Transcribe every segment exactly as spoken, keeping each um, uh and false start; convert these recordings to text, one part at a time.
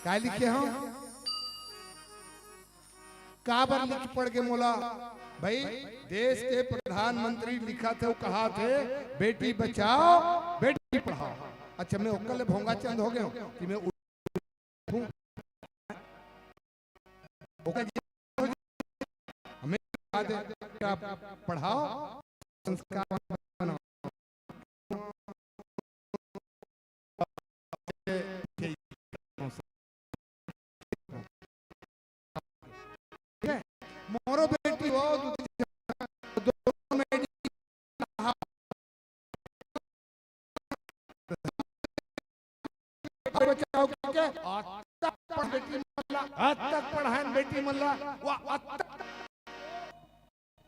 काय लिखे हंव? काबर लिख पड़ गे मोला? भाई, देश के प्रधानमंत्री लिखत हे, वो कहत हे, "बेटी बचाओ, बेटी पढ़ाओ।" अच्छा, मैं ओकर ले भोंगा चंद हो गया हूँ कि मैं उठूं? ओकर जी, हमें बता दे, बेटा पढ़ाओ, संस्कार बनाओ। ठीक है? मोरो बेटी हो, दोनों में बचाओ करके, आज तक पढ़ बेटी मन ला, आज तक पढ़ाएन बेटी मन ला, वो आज तक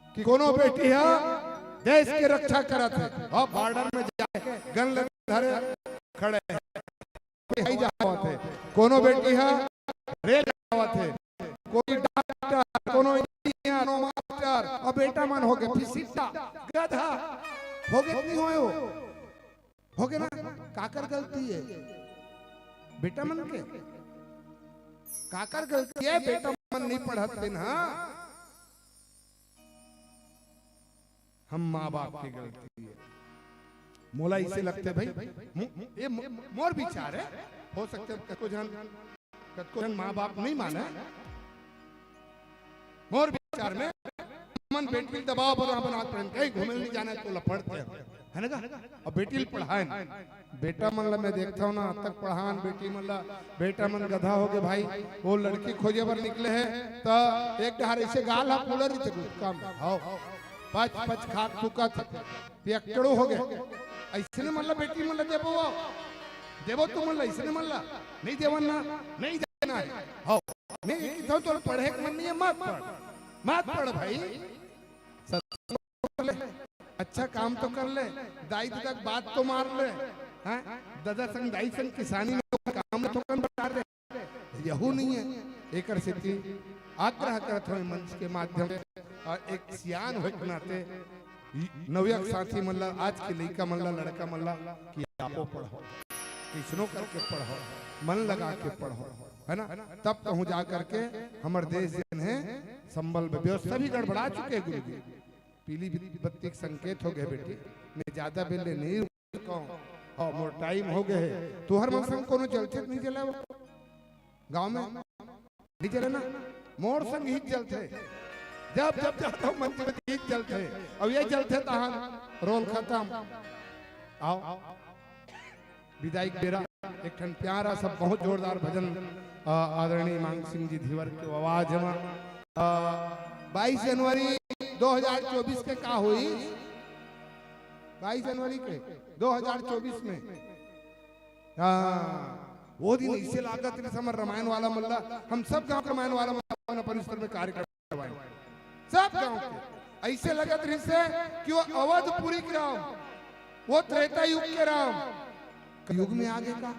कि कोनो बेटी ह देश के रक्षा करत हे, अब बॉर्डर में जाए, गन ल धरे खड़े हे, कोई हई जावत हे, कोनो बेटी ह रेल जावत हे, कोई डॉक्टर, कोनो इंजीनियर, कोनो मास्टर, अब बेटा मन हो गे फिसिट्टा, गधा, हो गे कि नहीं होय हो? हो गे ना? काकर गलती हे? बेटा मन के? काकर गलती हे? बेटा मन नहीं पढ़त दिन, हाँ? हम माँ बाप के गलती हे। मोला इसे लगथे भाई, मो-, ये मो-, मोर विचार हे, हो सकथे कतको झन, कतको झन माँ बाप नहीं माने। मोर विचार में, हमन बेटी ल दबाव बना, बना के पढ़ेन, कहीं घूमे नहीं जाना तो लफड़ते हैं, है ना का? अब बेटी ल पढ़ाएन, बेटा मन ला मैं देखता हूँ ना, अब तक पढ़ान बेटी मन ला, बेटा मन गधा हो गे भाई। वो लड़की खोजे बर निकले हे, त एक डहर ऐसे गाल हा फूलर रहिथे, कुछ काम, हाव, पच पच खात थूकत, पियक्कड़ो हो गे। ऐसने मन ला बेटी मन ला देबो, वो देबो तुमन ला, ऐसने मन ला नहीं देवन ना, नहीं देना हे। हाव, मैं ये कहता हूँ, तोर पढ़े के मन नहीं हे, मत पढ़, मत पढ़ भाई। सत्संग कर ले, अच्छा काम तो कर ले, दाई ददा के बात तो मार ले, हैं? ददा संग दाई संग किसानी में काम तो कन बता दे, यहू नहीं हे। एकर सेती आग्रह करत हवं मंच के माध्यम से, अ, एक सियान होए के नाते नवयुवक साथी मन ला, आज के लइका मन ला, लड़का मन ला कि आपो पढ़ो, कइसनो करके पढ़ो, मन लगा के पढ़ो, है ना? तब कहूँ जा करके हमर देश जेन हे संबल में, व्यवस्था भी गड़बड़ा चुके हे गुरुजी। पीली बत-, बत्ती के संकेत हो गे बेटी, मैं ज्यादा बेर ले नहीं रुकहूँ, अउ मोर टाइम हो गे हे। तुहर मन संग कोनो जलथे कि नहीं जले वो? गाँव में नहीं जले ना, मोर संग ही जलथे। जब जब जाता हूँ मंच में ही जलथे, अब ये जलथे तहान रोल खत्म। आओ, विदाई के बेरा एक ठन प्यारा सा बहुत जोरदार भजन, अ, आदरणीय मांग सिंह जी धीवर के आवाज में, अ, बाईस जनवरी दो हज़ार चउबीस के का होइस? बाईस जनवरी के दो हज़ार चउबीस में, हाँ, वो दिन ऐसे लागत रहिस हमर रामायण वाला मन ला, हम सब गांव के रामायण वाला मन ला अपन स्तर में कार्यक्रम करवाएन। सब गांव के ऐसे लगत रहिस हे कि वो अवधपुरी के राम, वो त्रेता युग के राम, कलयुग में आ गे का?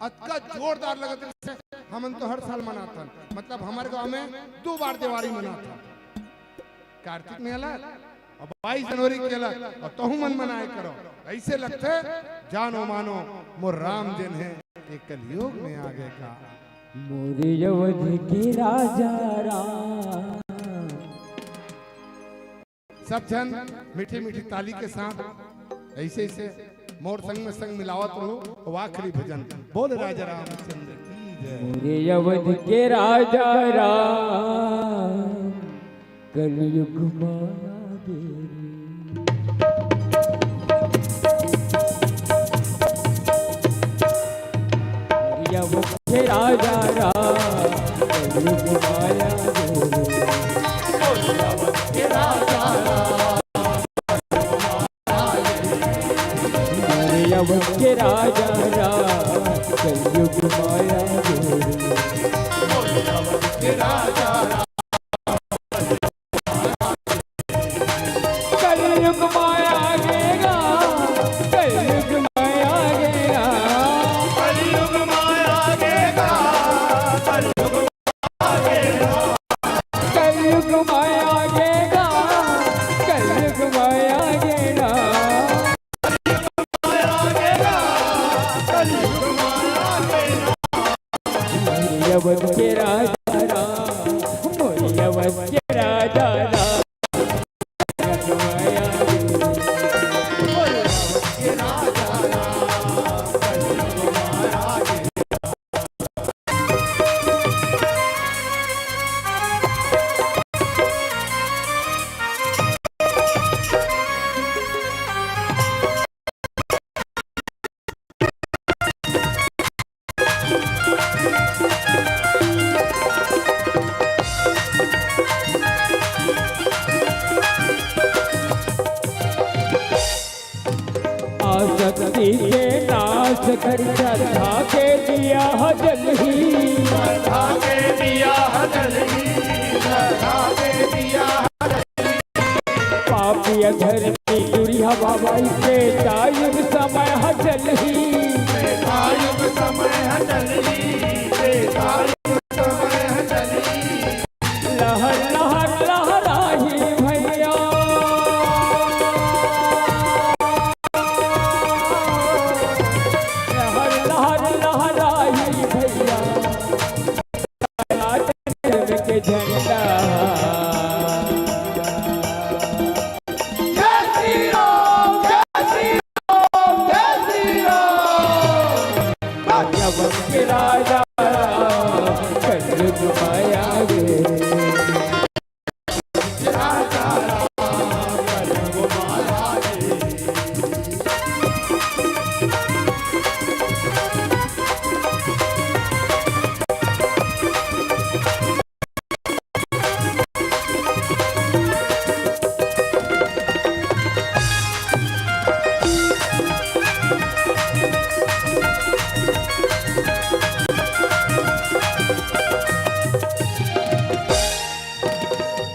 अतका जोरदार लगत रहिस हे, हमन तो हर साल मनाथन, मतलब हमर गांव में दू बार देवारी मनाथन। कार्तिक में अलग, अब बाईस जनवरी के अलग, अउ तहू मन मनाए करो। ऐसे लगथे, जानो मानो, मोर राम जेन हे, ये कलयुग में आ गे का। मोरे अवध के राजा राम। सब झन मीठी मीठी ताली के साथ ऐसे ऐसे मोर संग में संग मिलावत रहो। अउ आखिरी भजन, बोल राजा रामचंद्र की जय। मोरे अवध के राजा राम, कलयुग माया देवी। मोरे अवध के राजा राम, कलयुग माया देवी। मोरे अवध के राजा राम, मोरे अवध के राजा राम, कलयुग माया देवी। कलयुग माया आ गे गा, कलयुग माया आ गे गा। कलयुग माया आ गे गा, कलयुग माया आ गे गा। अवध के राजा राम, मोरे अवध के राजा राम। आसक्ति के नाश कर श्रद्धा के दिया ह जलही। श्रद्धा के दिया ह जलही, श्रद्धा के दिया ह जलही। पापी अधर्मी दुरिहा भवाई, त्रेता युग समय ह जलही। त्रेता युग समय ह जलही, त्रेता युग समय ह जलही। लहर लहर लहराही भैया, लहर लहर लहराही भैया, राज धर्म के झंडा। जय श्री राम, जय श्री राम, जय श्री राम। राजा बन के राजा राम, कलयुग माया रे।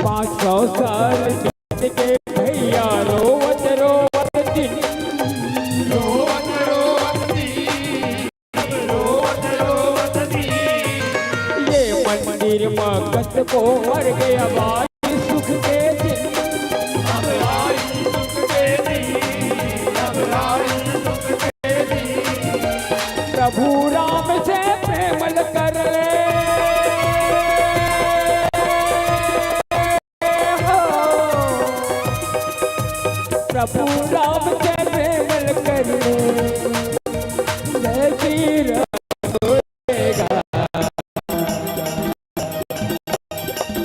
पाँच सौ साल बीत के भैया रोवत रोवत दिन, रोवत रोवत दिन, रोवत रोवत दिन। ये मंदिर म कतको मर गया भाई सुख के दिन। अब आई सुख के दिन, अब आई सुख के दिन। प्रभु राम से प्रेम कर ले। प्रभु राम से प्रेम कर ले, जय श्री राम होएगा।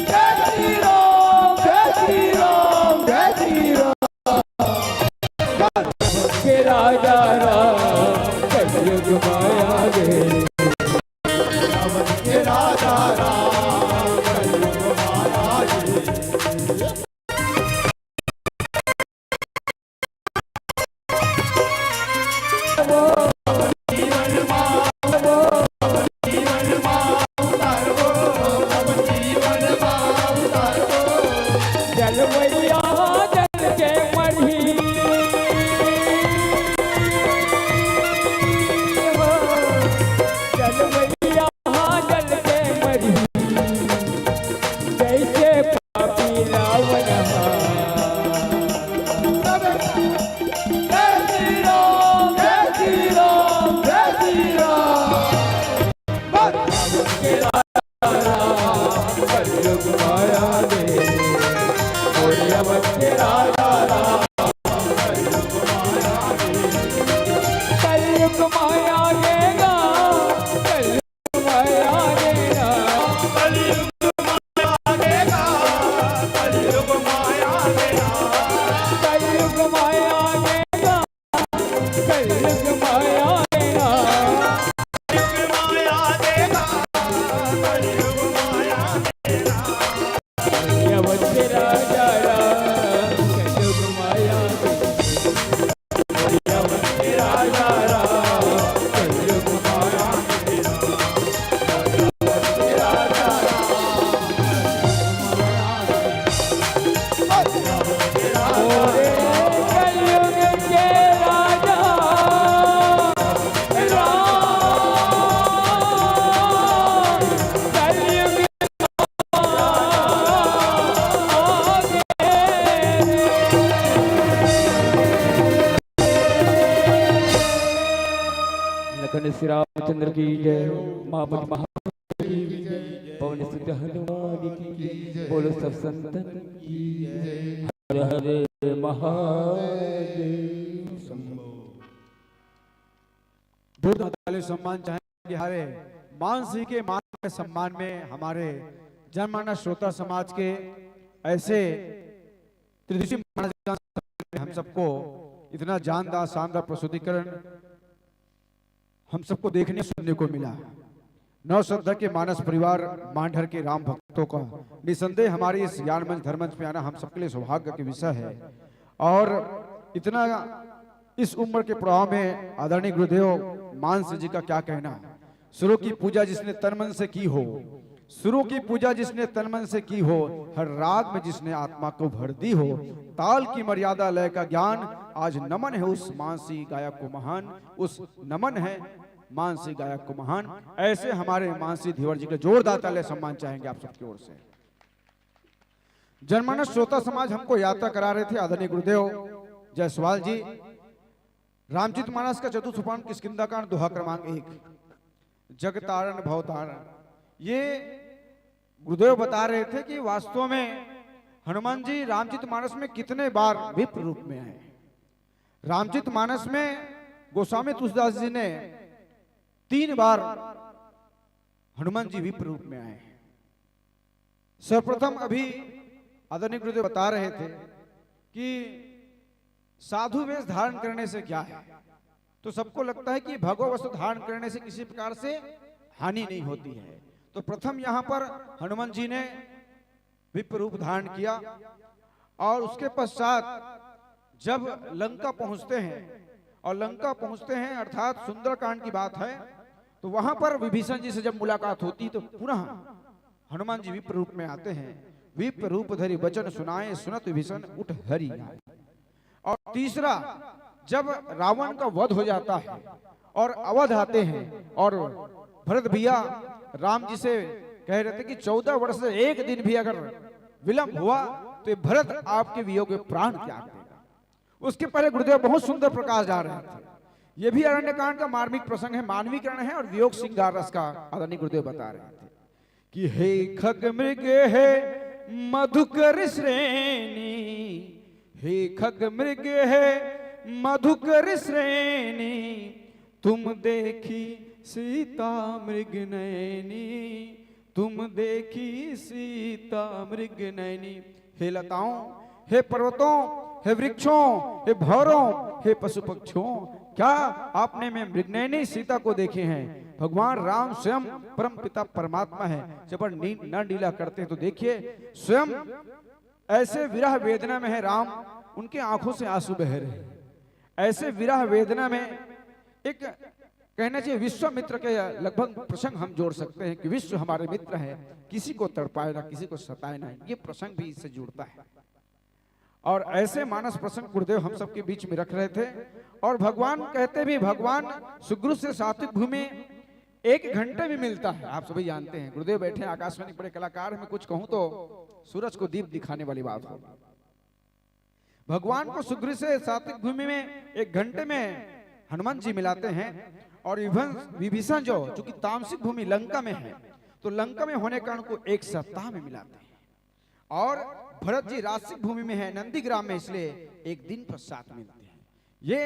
जय श्री राम, जय श्री राम, जय श्री राम। के राजा राम, कलयुग माया रे। जलवैया जल के मरही, जलवैया जल के मरही, जैसे पापी रावण हा। जय श्री राम, जय श्री राम, जय श्री राम। कलयुग माया रे, बोलिया बच्चे राजा राम। कलयुग माया रे, कलयुग माया रे ना, कलयुग माया रे ना। कलयुग माया रे ना, कलयुग माया रे ना। कलयुग माया रे ना, कलयुग माया रे ना। कलयुग माया रे ना, कलयुग माया रे ना। बोलिया बच्चे राजा राम, कलयुग माया रे। लखन श्री रामचंद्र की जय। महाबली महा की जय, पवन सुत हनुमान की जय, बोलो सब संतन की जय। हर हर महादेव शंभो। जोरदार ताली सम्मान चाहेंगे हमारे मान सिंह के मान के सम्मान में हमारे जनमानस श्रोता समाज के ऐसे त्रिदिशीय महाराज हम सबको इतना जानदार शानदार प्रस्तुतिकरण हम सबको देखने सुनने को मिला। नौ श्रद्धा के मानस परिवार मांढर के राम भक्तों का निसंदेह हमारे इस ज्ञान मंच धर्म मंच में आना हम सबके लिए सौभाग्य के विषय है। और इतना इस उम्र के प्रभाव में आदरणीय गुरुदेव मान सिंह जी का क्या कहना। सुरों की पूजा जिसने तन मन से की हो, सुरों की पूजा जिसने तन मन से की हो, हर राग में जिसने आत्मा को भर दी हो, ताल की मर्यादा लय का ज्ञान, आज नमन है उस मानसी गायक को महान, उस नमन है मानसी गायक को महान। ऐसे हमारे मानसी धीवर जी का जोरदार ताली सम्मान चाहेंगे आप सबकी ओर से। जनमानस श्रोता समाज हमको यात्रा करा रहे थे आदरणीय गुरुदेव जायसवाल जी। रामचरित मानस का चतुर्थ सोपान किष्किंधा कांड दोहा क्रमांक एक, जग तारण भव तारण। ये गुरुदेव बता रहे थे कि वास्तव में हनुमान जी रामचरित मानस में कितने बार विप्र रूप में आए। रामचरित मानस में गोस्वामी तुलसीदास जी ने तीन बार हनुमान जी विप्र रूप में आए हैं। सर्वप्रथम अभी आदरणीय गुरुदेव बता रहे थे कि साधु वेश धारण करने से क्या है, तो सबको लगता है कि भगवा वस्त्र धारण करने से किसी प्रकार से हानि नहीं होती है। तो प्रथम यहाँ पर हनुमान जी ने विप्र रूप धारण किया और उसके पश्चात जब लंका पहुंचते हैं, और लंका पहुंचते हैं अर्थात सुंदरकांड की बात है, तो वहां पर विभीषण जी से जब मुलाकात होती तो पुनः हनुमान जी विप्र रूप में आते हैं। विप्र रूप धरि वचन सुनाए सुनत विभीषण उठ हरि आए। और तीसरा, जब रावण का वध हो जाता है और अवध आते हैं और भरत भैया राम जी से कह रहे थे कि चौदह वर्ष से एक दिन भी अगर विलंब हुआ तो ये भरत आपके वियोग में प्राण त्याग देगा। उसके पहले गुरुदेव बहुत सुंदर प्रकाश डाल रहे थे। ये भी अरण्यकांड का मार्मिक प्रसंग है, मानवीकरण है और वियोग श्रृंगार रस का आदरणीय गुरुदेव बता रहे थे कि हे खग मृग हे मधुकर श्रेणी, हे खग मृग हे मधुकर श्रेणी, तुम देखी सीता मृग नैनी, तुम देखी सीता मृग नैनी। हे लताओं, हे पर्वतों, हे वृक्षों, हे भौरों, हे पशु पक्षियों, क्या आपने मैं मृगनयनी सीता को देखे हैं? भगवान राम स्वयं परम पिता परमात्मा है। जब नी-, नर लीला करते हैं तो देखिए, स्वयं ऐसे विरह वेदना में है राम, उनके आंखों से आंसू बह रहे हैं। ऐसे विरह वेदना में एक कहना चाहिए विश्वामित्र के लगभग प्रसंग हम जोड़ सकते हैं कि विश्व हमारे मित्र हैं, किसी को तड़पाए ना, किसी को सताए ना, ये प्रसंग भी इससे जुड़ता है। और ऐसे मानस प्रसंग गुरुदेव हम सबके बीच में रख रहे थे। और भगवान कहते भी, भगवान सुग्रीव से सात्विक भूमि एक घंटे में मिलता है। आप सभी जानते हैं, गुरुदेव बैठे हैं आकाशवाणी, बड़े कलाकार हैं, मैं कुछ कहूं तो सूरज को दीप दिखाने वाली बात होगी। भगवान को सुग्रीव से सात्विक भूमि में एक घंटे में हनुमान जी मिलाते हैं। और विभन-, विभीषण जो, चूंकि तामसिक भूमि लंका में है, तो लंका में होने कारण को एक सप्ताह में मिलाते हैं। और भरत जी राजसिक भूमि में है, नंदीग्राम में, इसलिए एक दिन पश्चात मिलते हैं। ये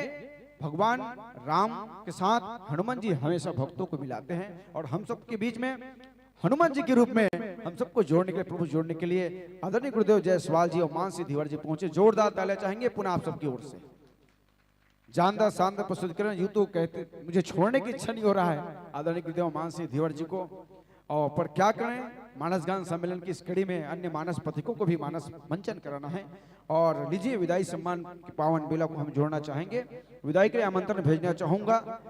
भगवान राम के साथ हनुमान जी हमेशा भक्तों को मिलाते हैं। और हम सबके बीच में हनुमान जी के रूप में हम सबको जोड़ने के लिए, प्रभु जोड़ने के लिए आदरणीय गुरुदेव जायसवाल जी और मानसी धीवर जी पहुंचे। जोरदार तालियां चाहेंगे पुनः आप सबकी ओर से। जानदार शानदार प्रस्तुतिकरण, यूं तो कहते मुझे छोड़ने की इच्छा नहीं हो रहा है आदरणीय गुरुदेव मानसी धीवर जी को। और पर क्या करें, मानस गान सम्मेलन की इस कड़ी में अन्य मानस पथिकों को भी मानस मंचन कराना है। और लीजिए, विदाई सम्मान के पावन बेला को हम जोड़ना चाहेंगे। विदाई के लिए आमंत्रण भेजना चाहूंगा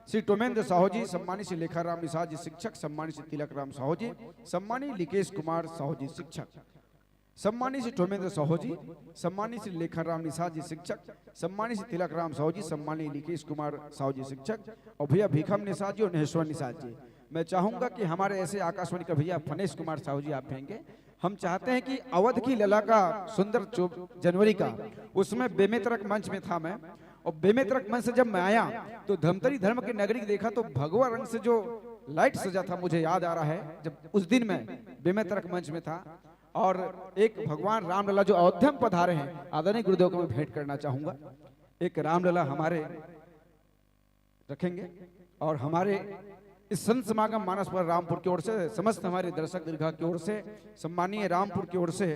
श्री टोमेंद्र साहू जी, सम्मानित श्री लेखाराम निषाद जी शिक्षक, सम्मानित श्री तिलक राम साहू जी, सम्मानित लिकेश कुमार साहू जी शिक्षक, सम्मानित श्री टोमेंद्र साहू जी, सम्मानित श्री लेखाराम निषाद जी शिक्षक, सम्मानित श्री तिलक राम साहू जी, सम्मानित लिकेश कुमार साहू जी शिक्षक, और भैया भीखम निषाद जी और नहेश्वर निषाद जी। मैं चाहूंगा कि हमारे ऐसे आकाशवाणी का भैया फनेश कुमार साहू जी आप भी आएंगे। हम चाहते हैं कि अवध की लला का सुंदर चो-, जनवरी का, उसमें बेमेतरक मंच में था मैं, और बेमेतरक मंच से जब मैं आया तो धमतरी धर्म की नगरी देखा तो भगवा रंग से जो लाइट सजा था, मुझे याद आ रहा है, जब उस दिन मैं बेमेतरक मंच में था और एक भगवान रामलला जो अयोध्या में पधारे हैं, आदरणीय गुरुदेव को मैं भेंट करना चाहूंगा। एक रामलला हमारे रखेंगे और हमारे इस संत समागम मानस पर रामपुर की ओर से, समस्त हमारे दर्शक दीर्घा की ओर से, सम्मानीय रामपुर की ओर से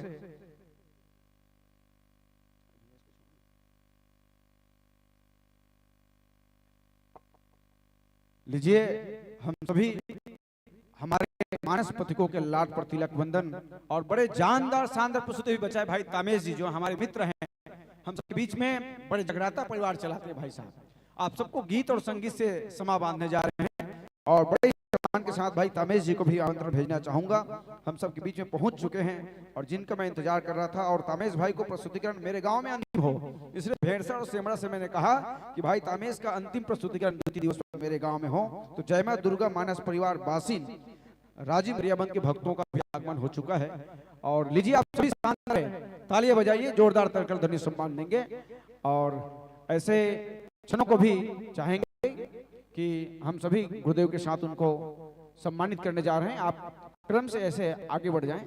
लीजिए, हम सभी हमारे मानस पथिकों के लाट पर तिलक वंदन और बड़े जानदार शानदार प्रस्तुति भी बचाए भाई तामेश जी, जो हमारे मित्र हैं, हम सबके बीच में बड़े जगराता परिवार चलाते हैं भाई साहब। आप सबको गीत और संगीत से समा बांधने जा रहे हैं और बड़े सम्मान के साथ भाई तामेश जी को भी आमंत्रण भेजना चाहूंगा। हम सबके बीच में पहुंच चुके हैं और जिनका मैं इंतजार कर रहा था, और तामेश भाई को प्रस्तुतिकरण मेरे गांव में अंतिम हो, इसलिए भेड़सा और सेमड़ा से मैंने कहा कि भाई तामेश का अंतिम प्रस्तुतिकरण द्वितीय दिवस पर मेरे गांव में हो। तो जय मां दुर्गा मानस परिवार बासिन राजिम गरियाबंद के भक्तों का भी आगमन हो चुका है। और लीजिए, आप सभी शानदार हैं, तालियां बजाइए, जोरदार तालियों का ध्वनि सम्मान देंगे। और ऐसे क्षणों को भी चाहेंगे कि हम सभी गुरुदेव के साथ उनको सम्मानित करने जा रहे हैं। आप क्रम से ऐसे आगे बढ़ जाएं।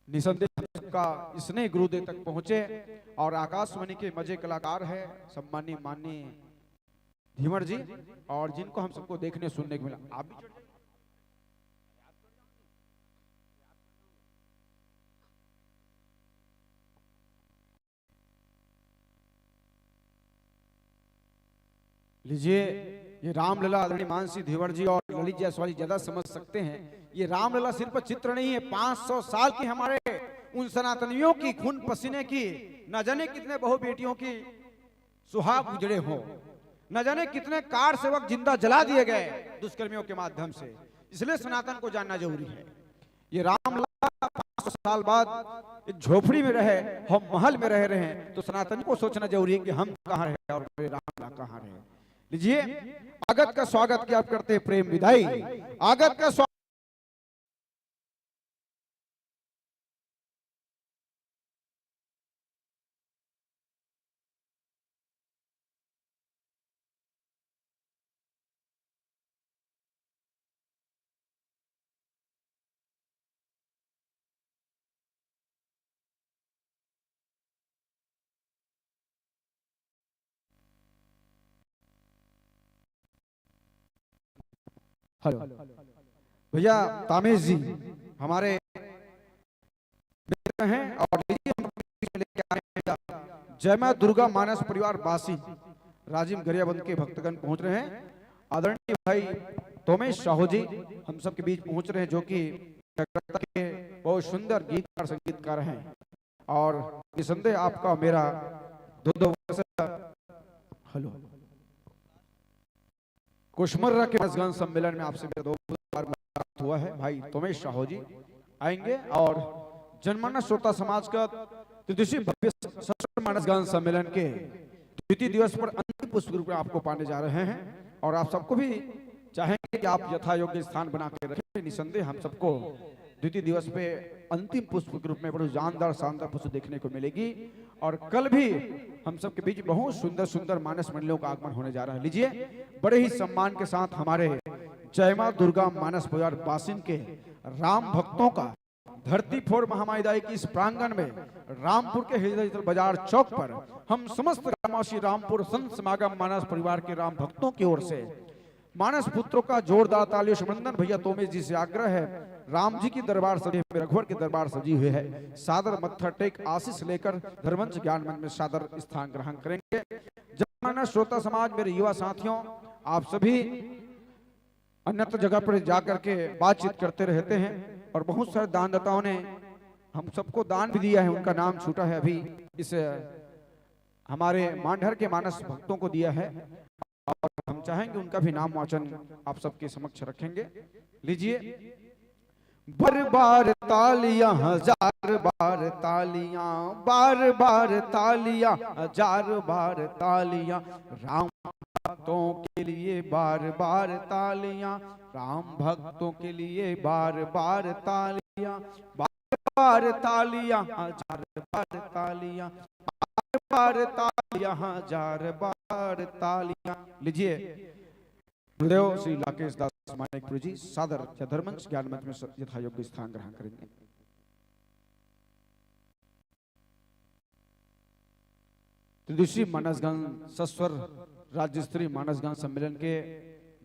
निसंदेह हम सबका स्नेह गुरुदेव तक पहुंचे और आकाशवाणी के मजे कलाकार है सम्मानी माननीय धीवर जी, और जिनको हम सबको देखने सुनने को मिला। आप भी चढ़ जाइए। लीजिए, ये रामलला आदरणीय मानसी धीवर जी और ललित जायसवाल जी ज्यादा समझ सकते हैं। ये रामलला सिर्फ चित्र नहीं है, पाँच सौ साल की हमारे उन सनातनियों की खून पसीने की, न जाने कितने बहु बेटियों की सुहाग उजड़े हो, न जाने कितने कार सेवक जिंदा जला दिए गए दुष्कर्मियों के माध्यम से। इसलिए सनातन को जानना जरूरी है। ये रामलला पाँच सौ साल बाद एक झोपड़ी में रहे, हम महल में रह रहे हैं, तो सनातन को सोचना जरूरी है कि हम कहाँ रहे और हमारे रामलला कहाँ रहे। लीजिए, स्वागत का स्वागत की आप करते हैं प्रेम विदाई। स्वागत का स्वागत। हेलो भैया, तामेश जी हमारे मित्र हैं और लीजिए, हम लेके आए हैं जय मां दुर्गा मानस परिवार बासी राजिम गरियाबंद के भक्तगण पहुंच रहे हैं। आदरणीय भाई तोमेश साहू जी हम सबके बीच पहुंच रहे हैं, जो कि जगराता के बहुत सुंदर गीतकार संगीतकार हैं और निसंदेह आपका मेरा दो दो वर्ष। हेलो, कोशमर्रा के मानस गान सम्मेलन में आपसे मेरा दो बार मुलाकात हुआ है। भाई तोमेश साहू जी आएंगे और जनमानस श्रोता समाज का त्रिदिशीय भव्य सशस्त्र मानस गान सम्मेलन के द्वितीय दिवस पर अंतिम पुष्प रूप में आपको पाने जा रहे हैं और आप सबको भी चाहेंगे कि आप यथा योग्य स्थान बना के रखें। निसंदेह हम सबको द्वितीय दिवस पे अंतिम पुष्प के रूप में बड़ी जानदार शानदार पुष्प देखने को मिलेगी और कल भी हम सबके बीच बहुत सुंदर सुंदर मानस मंडलियों का आगमन होने जा रहा है। लीजिए, बड़े ही सम्मान के साथ हमारे जय मां दुर्गा मानस परिवार बासिन के राम भक्तों का धरती फोड़ महामाई दाई की इस प्रांगण में रामपुर के हृदय बाजार चौक पर हम समस्त ग्रामवासी रामपुर संत समागम मानस परिवार के राम भक्तों की ओर से मानस पुत्रों का जोरदार तालियों से वंदन। भैया तोमेश जी से आग्रह है, राम जी की दरबार सजी है, रघुवर की दरबार सजी हुई है। सादर मत्था टेक आशीष लेकर धर्मंच ज्ञान मंच में सादर स्थान ग्रहण करेंगे। जनमानस श्रोता समाज, मेरे युवा साथियों, आप सभी अन्यत्र जगह पर जा करके बातचीत करते रहते हैं और बहुत सारे दानदाताओं ने हम सबको दान भी दिया है, उनका नाम छूटा है अभी इस हमारे मांढर के मानस भक्तों को दिया है और हम चाहेंगे उनका भी नाम वाचन आप सबके समक्ष रखेंगे। लीजिए। बार बार तालियां, हजार बार तालियां, बार बार तालियां, हजार बार तालियां, राम भक्तों के लिए बार बार तालियां, राम भक्तों के लिए बार बार तालियां, बार बार तालियां, हजार बार तालियां, बार तालियां, हजार बार तालियां। लीजिए, गुरुदेव श्री लाकेश दास मानिकपुरी जी सादर यथारमंच ज्ञान मंच में स-, यथा योग्य स्थान ग्रहण करेंगे। त्रिदिशीय मानस गान सस्वर राज्य स्तरीय मानस गान सम्मेलन के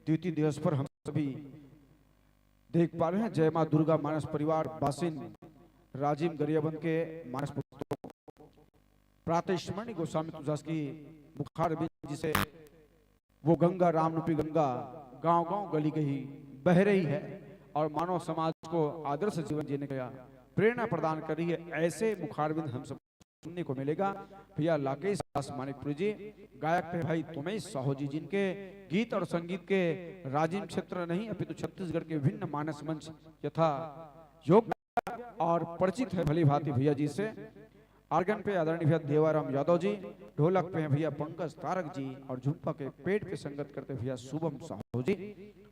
द्वितीय दिवस पर हम सभी देख पा रहे हैं, जय माँ दुर्गा मानस परिवार बासिन राजिम गरियाबंद के मानस पुत्रों प्रातः स्मरणीय गोस्वामी तुलसीदास की मुखारविंद, जिसे वो गंगा, रामरूपी गंगा, गांव-गांव, गली-गली बह रही है और मानव समाज को आदर्श जीवन जीने का प्रेरणा प्रदान कर रही है। ऐसे मुखारविंद हम सब सुनने को मिलेगा। भैया लाकेश दास मानिकपुरी जी, गायक पे भाई तोमेश साहू जी, जिनके गीत और संगीत के राजिम क्षेत्र नहीं, अपितु छत्तीसगढ़ के विभिन्न मानस मंच यथा योग्य और परिचित है भली भांति भैया जी से। आर्गन पे आदरणीय भैया देवाराम यादव जी, ढोलक पे हैं भैया पंकज तारक जी और झुम्पा के पेट पे संगत करते भैया शुभम साहू जी,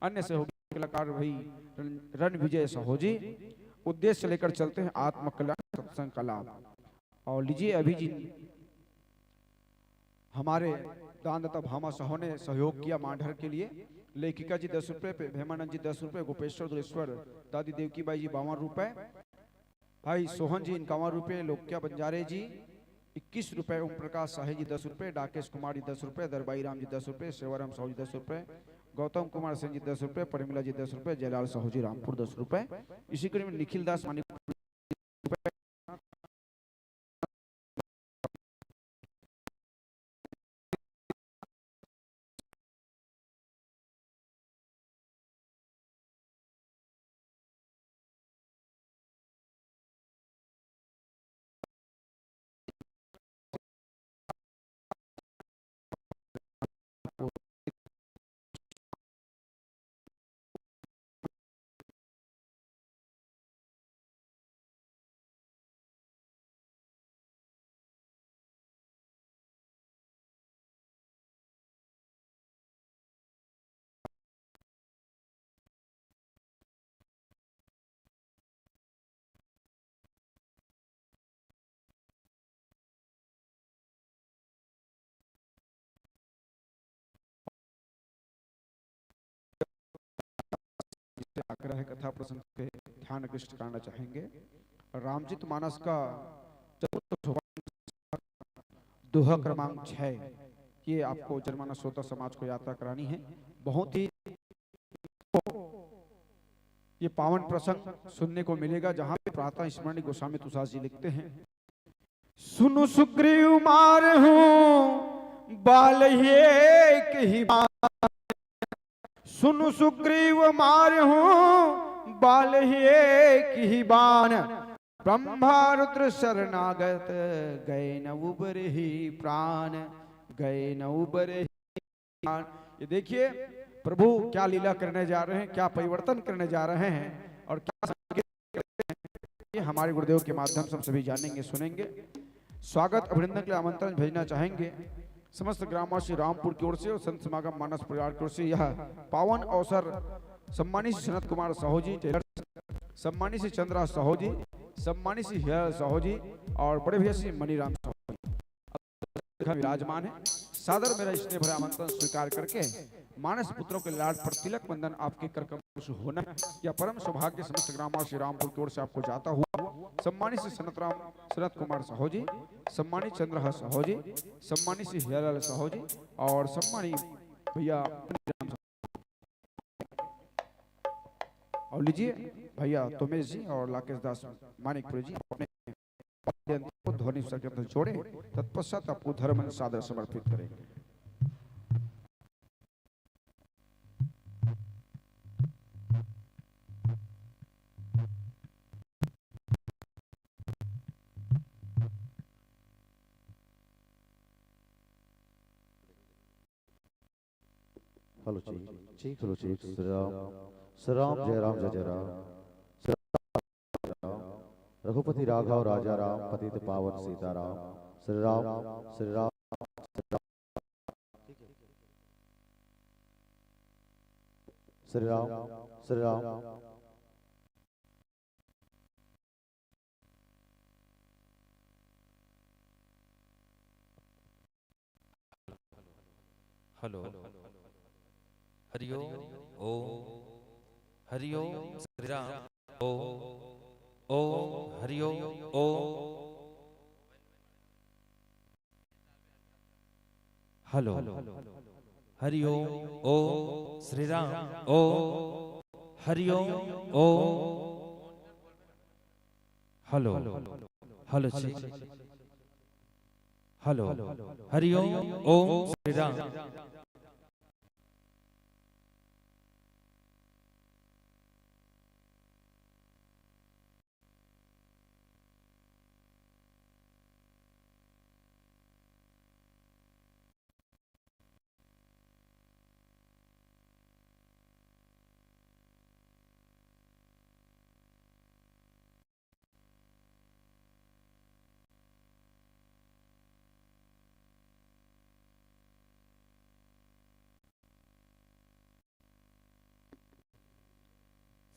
अन्य सहयोगी कलाकार भाई रण-, रणविजय साहू जी। उद्देश्य लेकर चलते हैं आत्म कल्याण सत्संग का लाभ। और लीजिए अभी जी हमारे दानदाता भामा साहू ने सहयोग किया मांढर के लिए। लेखिका जी दस रुपए, पे-, भेमानंद जी दस रुपए, गोपेश्वर दुरेश्वर, दादी देवकी बाई जी बावन रुपए, भाई सोहन जी इक्यावन रुपए, लोक्या बंजारे जी इक्कीस रुपए, ओम प्रकाश शाही जी दस रुपए, डाकेश कुमार जी दस रुपए, दरबाई राम जी दस रुपए, सेवाराम साहू जी दस रुपए, गौतम कुमार सिंह जी दस रुपए, परिमला जी दस रुपए, जयलाल साहू जी रामपुर दस रुपए। इसी कड़ी में निखिल दास मानिक आग्रह है, कथा प्रसंग पे ध्यान आकृष्ट करना चाहेंगे। रामचरित मानस का चतुर्थ सोपान, दोहा क्रमांक छः, ये आपको जनमानस श्रोता समाज को यात्रा करानी है। बहुत ही ये पावन प्रसंग सुनने को मिलेगा, जहां पे प्रातः स्मरणीय गोस्वामी तुलसीदास जी लिखते हैं, सुनु सुग्रीव मारहु बाल ही एक ही बान। सुनु सुग्रीव मारहु बाल ही एक ही बान। ब्रह्मा रुद्र शरणागत गए न उबरहि प्रान। गए न उबरहि प्रान। ये देखिए प्रभु क्या लीला करने जा रहे हैं, क्या परिवर्तन करने जा रहे हैं और क्या संकेत करते हैं, ये हमारे गुरुदेव के माध्यम से हम सभी जानेंगे, सुनेंगे। स्वागत अभिनंदन के लिए आमंत्रण भेजना चाहेंगे समस्त ग्रामवासी रामपुर की ओर से और संत समागम मानस परिवार की ओर से। यह पावन अवसर सम्मानित श्री सनत कुमार साहू जी टेलर, सम्मानित श्री चंद्रा साहू जी, सम्मानित श्री हीरा साहू जी और बड़े भैया श्री मनीराम साहू जी विराजमान है। सादर मेरा स्नेह भरा आमंत्रण स्वीकार करके मानस पुत्रों के लाड पर तिलक बंधन आपके कर कमल से होना है। यह परम सौभाग्य समस्त ग्रामवासी रामपुर की ओर से आपको जाता हुआ सम्मानित श्री सनत राम, सनत कुमार साहू जी, सम्मानित चंद्रहास साहू जी, सम्मानित श्री हीरालाल साहू जी और सम्मानित भैया मनीराम साहू। और लीजिए भैया तोमेश जी और लाकेश दास मानिकपुरी जी अपने वाद्य यंत्र को ध्वनि संकेत से जोड़े, तत्पश्चात आपको धर्म सादर समर्पित करेंगे। Hello check, check, hello check. Shri Ram, Shri Ram, जय राम, जय जय राम। श्री राम, जय राम। रघुपति राघव राजा राम, पतित पावन सीताराम। श्री राम, श्री राम, श्री राम। श्री राम, श्री राम। हेलो। हरिओम। ओम। हरिओम श्री राम। ओम। ओम। हरिओम। ओम। हेलो। हरिओम। ओम श्री राम। ओम। हरिओम। ओम। हेलो। हेलो जी। हेलो। हरिओम। ओम श्री राम।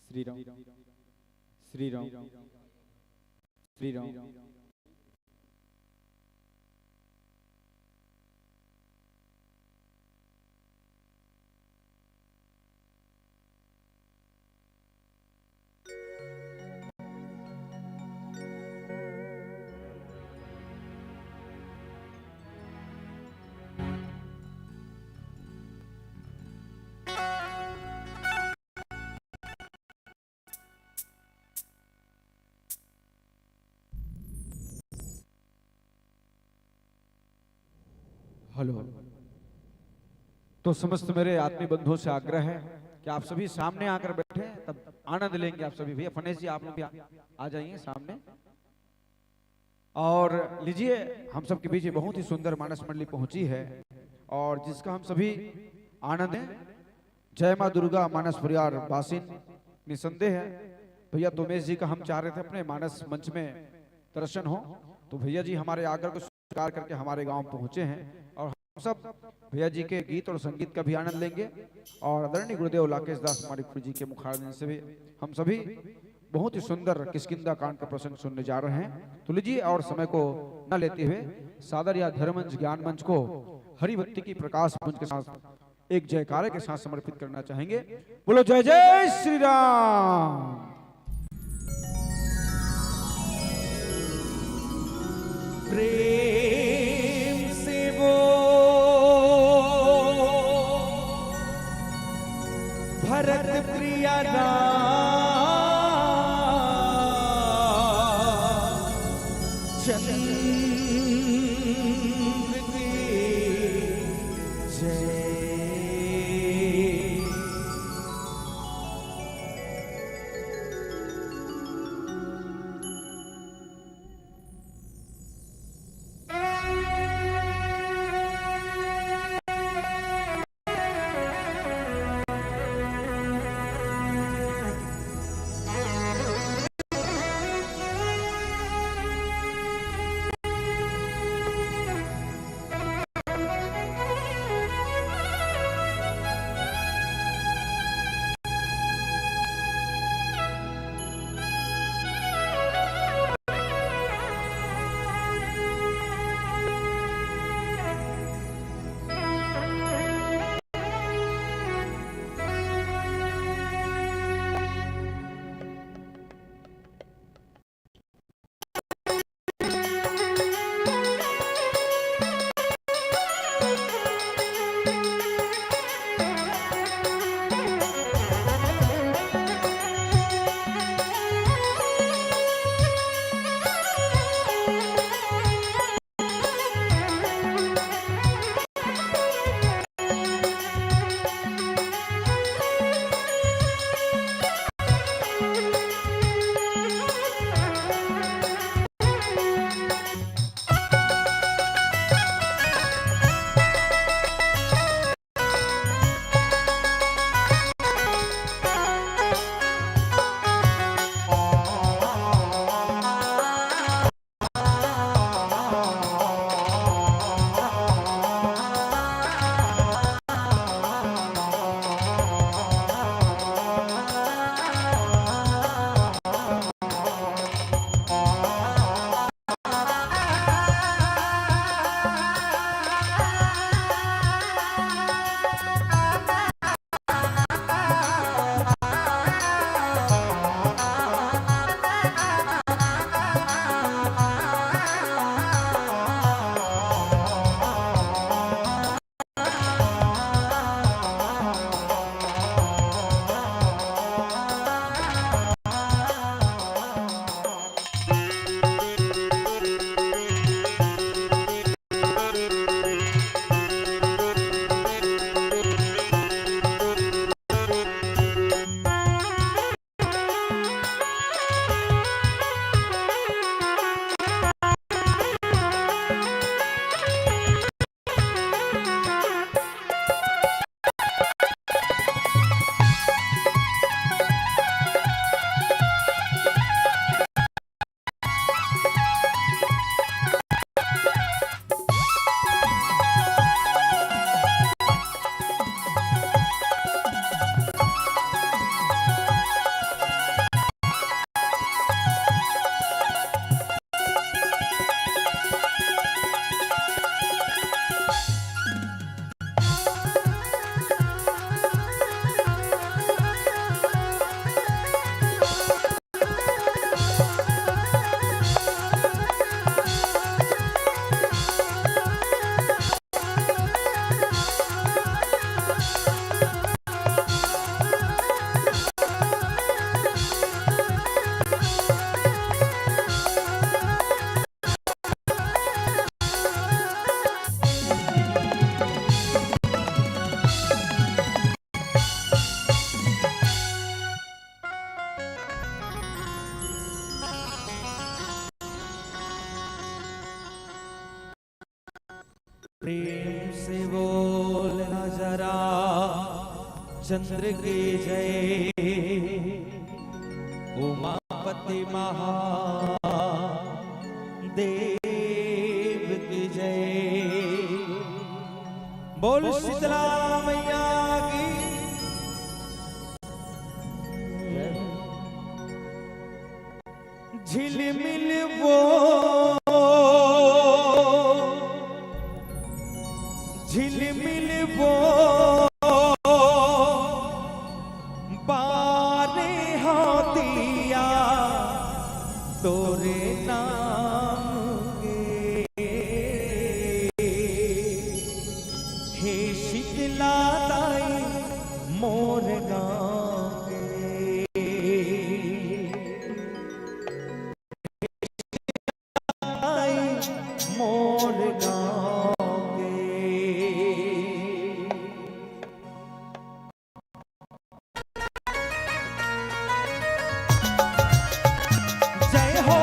श्री राम, श्री राम, श्री राम। हेलो। तो समस्त मेरे आत्मीय बंधुओं से आग्रह है कि आप सभी सामने आकर बैठे, तब आनंद लेंगे आप सभी। भैया फनेश जी, आप लोग भी आ, आ जाइए सामने। और लीजिए, हम सबके बीच ये बहुत ही सुंदर मानस मंडली पहुंची है और जिसका हम सभी आनंद लें। जय माँ दुर्गा मानस परिवार बासिन। निसंदेह है भैया तोमेश जी का हम चाह रहे थे अपने मानस मंच में दर्शन हो, तो भैया जी हमारे आग्रह को स्वीकार करके हमारे गांव पहुंचे हैं और हम सब भैया जी के गीत और संगीत का भी आनंद लेंगे और आदरणीय गुरुदेव लाकेश दास माणिकपुरी जी के मुखारविंद से भी हम सभी बहुत ही सुंदर किष्किंधा कांड का प्रसंग सुनने जा रहे हैं। तो लीजिए और समय को न लेते हुए सादर या धर्म मंच, ज्ञान मंच को हरि भक्ति की प्रकाश पुंज के साथ एक जयकारे के साथ समर्पित करना चाहेंगे। बोलो जय जय श्री राम। प्रेम से वो भरत प्रिया राम चंद्र की जय। चंद्र के जय, उमापति महादेव के जय। बोल शीतला मैया की। झिलमिल वो, झिलमिल वो बारे हाथिया तोरे नाम के। हे शीतला दाई मोर गाँव के। मोर गाँव के। जय हो।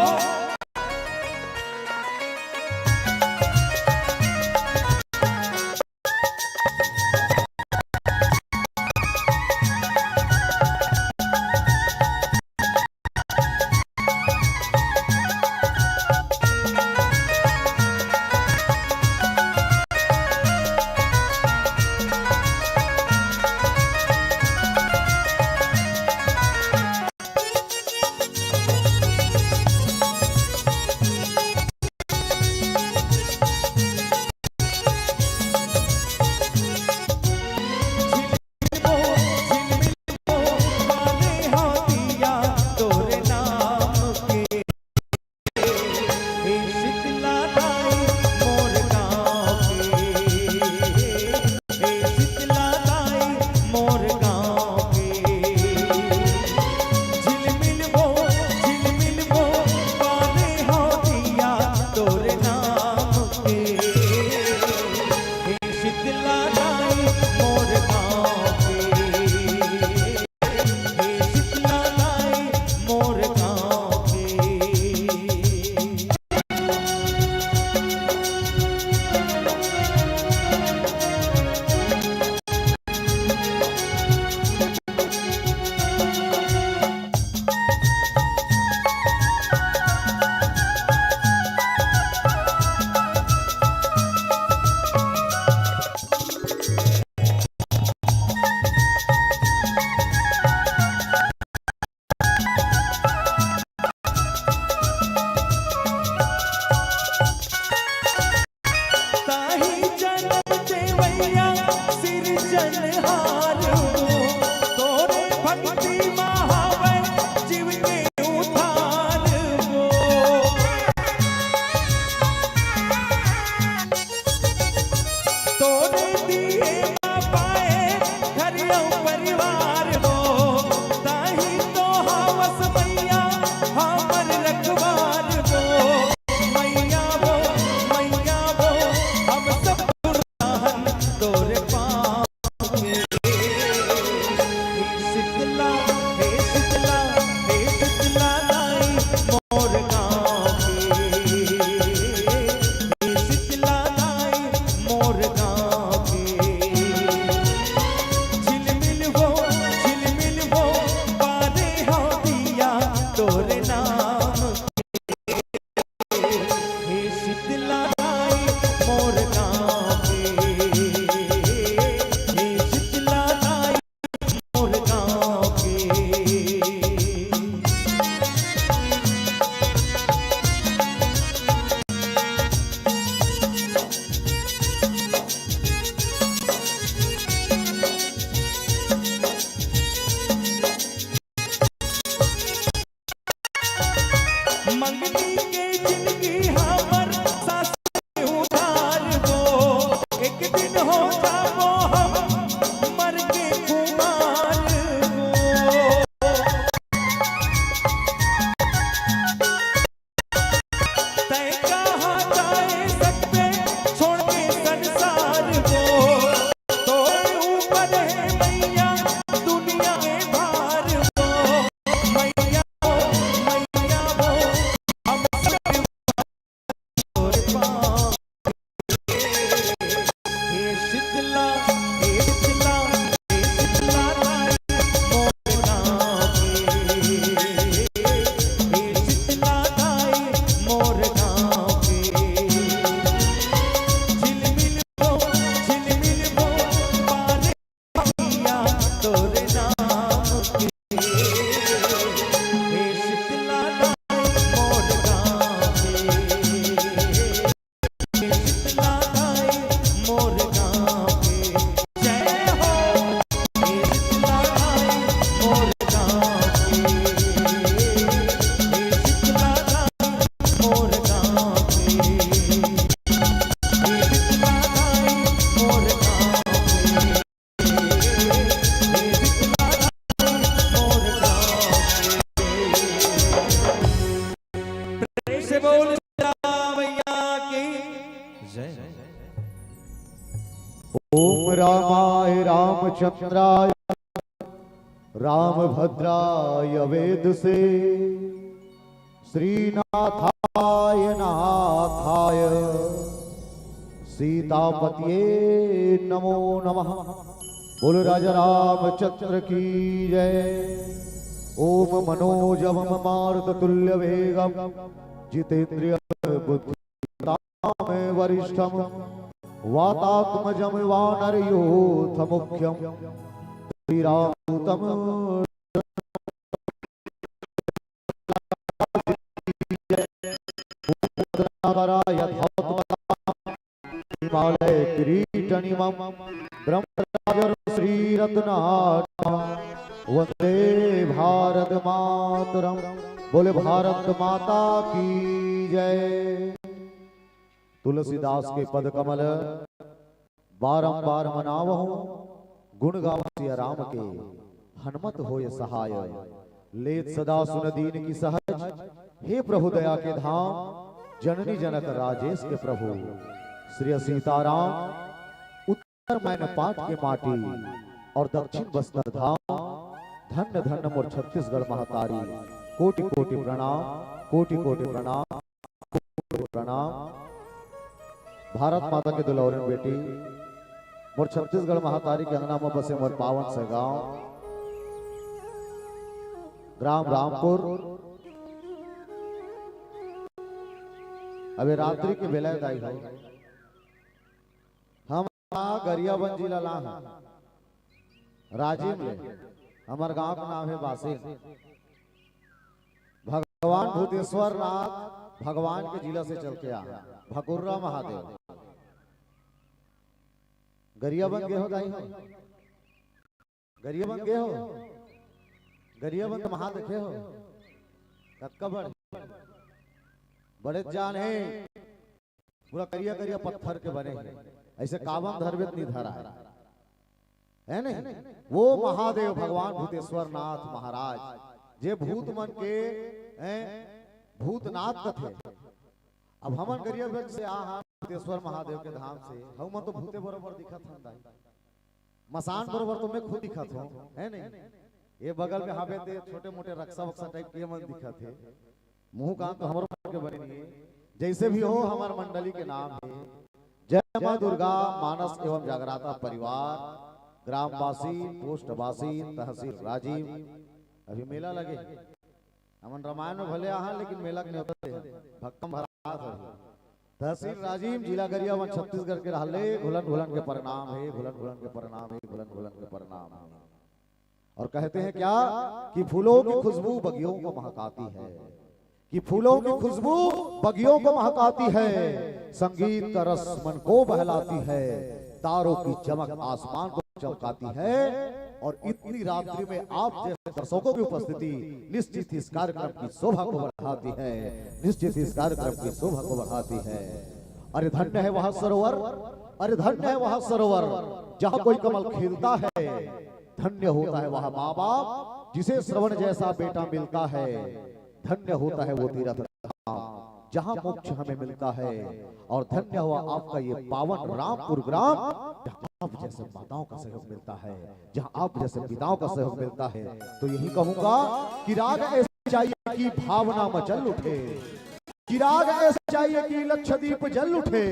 ॐ रामाय रामचन्द्राय रामभद्राय वेधसे। श्रीनाथाय नाथाय सीतापतये नमो नमः। बोलो राजा रामचंद्र की जय। ॐ मनोजवं मारुततुल्यवेगं जितेन्द्रियं बुद्धिमतां वरिष्ठं वातात्मजं वानरयूथमुख्यं श्रीरामदूतं हिमालय किरीटनिमं ब्रह्मराजं श्रीरत्नाटं वंदे भारत मातरम। बोले भारत माता की जय। तुलसीदास के पद कमल बारंबार मनावहु, गुण गावहु सिया राम के, हनुमत होय सहाय। लेत सदा सुन दीन की सहज, हे प्रभु दया के धाम, जननी जनक राजेश के प्रभु। श्री सीताराम, उत्तर मैनपाट के माटी और दक्षिण बस्तर धाम। धन्य धन्य मोर छत्तीसगढ़ महतारी, कोटि कोटि प्रणाम, कोटि कोटि प्रणाम। प्रणाम। भारत माता के दुलौरन बेटी, मोर छत्तीसगढ़ महतारी के अंगना म बसे मोर पावन से गांव, ग्राम रामपुर। अबे रात्रि के बेला दाई हो, हम गरियाबंद जिला ला हन, राजिम ले। हमर गांव के नाम हे बासिन। भगवान भूतेश्वर नाथ भगवान के जिला से चल के आ, भकुर्रा महादेव। गरियाबंद गे हो दाई हो? गरियाबंद गे हो? गरियाबंद महा देखे हो? कतका बड़े, बड़े जान हे। पूरा करिया करिया पत्थर के बने हे। ऐसे कावन धरबे त नहीं धरा हे, है नहीं? वो महादेव भगवान भूतेश्वर नाथ महाराज, जे भूत मन के, हैं, भूतनाथ कथे। अब हमन गरियाबंद से आ हन भूतेश्वर महादेव के धाम से, हमन तो भूते बरोबर दिखत हन दाई, मसान बरोबर तो मैं खुद दिखत हूँ, है नहीं? ये बगल में हावे ते छोटे मोटे रक्सा वक्सा टाइप के मन दिखत हे। मुंह कान तो हमरो मन के बने नहीं हे। जैसे भी हो, हमार मंडली के नाम हे जय माँ दुर्गा मानस एवं जागराता परिवार, ग्रामवासी, पोस्टवासी, तहसील राजिम। अभी मेला लगे, हमन रामायण में भले आहा, लेकिन मेला के न्योता दे, भक्कम भरात हो। तहसील राजिम, जिला गरियाबंद, छत्तीसगढ़ के रहले, घुलन घुलन के प्रणाम हे, घुलन घुलन के प्रणाम हे, घुलन घुलन के प्रणाम हे। और कहते हैं क्या कि फूलों की खुशबू बगियों को महकाती है, कि फूलों की खुशबू बगियों को महकाती है, संगीत का रस मन को बहलाती है, तारों की चमक आसमान को चमकाती है, और इतनी रात्रि में आप जैसे दर्शकों की उपस्थिति निश्चित ही इस कार्यक्रम की शोभा को बढ़ाती है, निश्चित ही इस कार्यक्रम की शोभा को बढ़ाती है। अरे धन्य है वह सरोवर, अरे धन्य है वह सरोवर जहाँ कोई कमल खिलता है। धन्य होता है वह माँ बाप जिसे श्रवण जैसा बेटा मिलता है। धन्य होता है वो तीर्थ धाम जहाँ मोक्ष हमें मिलता है। और धन्य हुआ आपका ये पावन रामपुर ग्राम, जहाँ आप जैसे माताओं का सहयोग मिलता है, जहाँ आप जैसे पिताओं का सहयोग मिलता है। तो यही कहूंगा कि राग ऐसे चाहिए कि भावना मचल उठे, कि राग ऐसे चाहिए कि लक्षदीप जल उठे,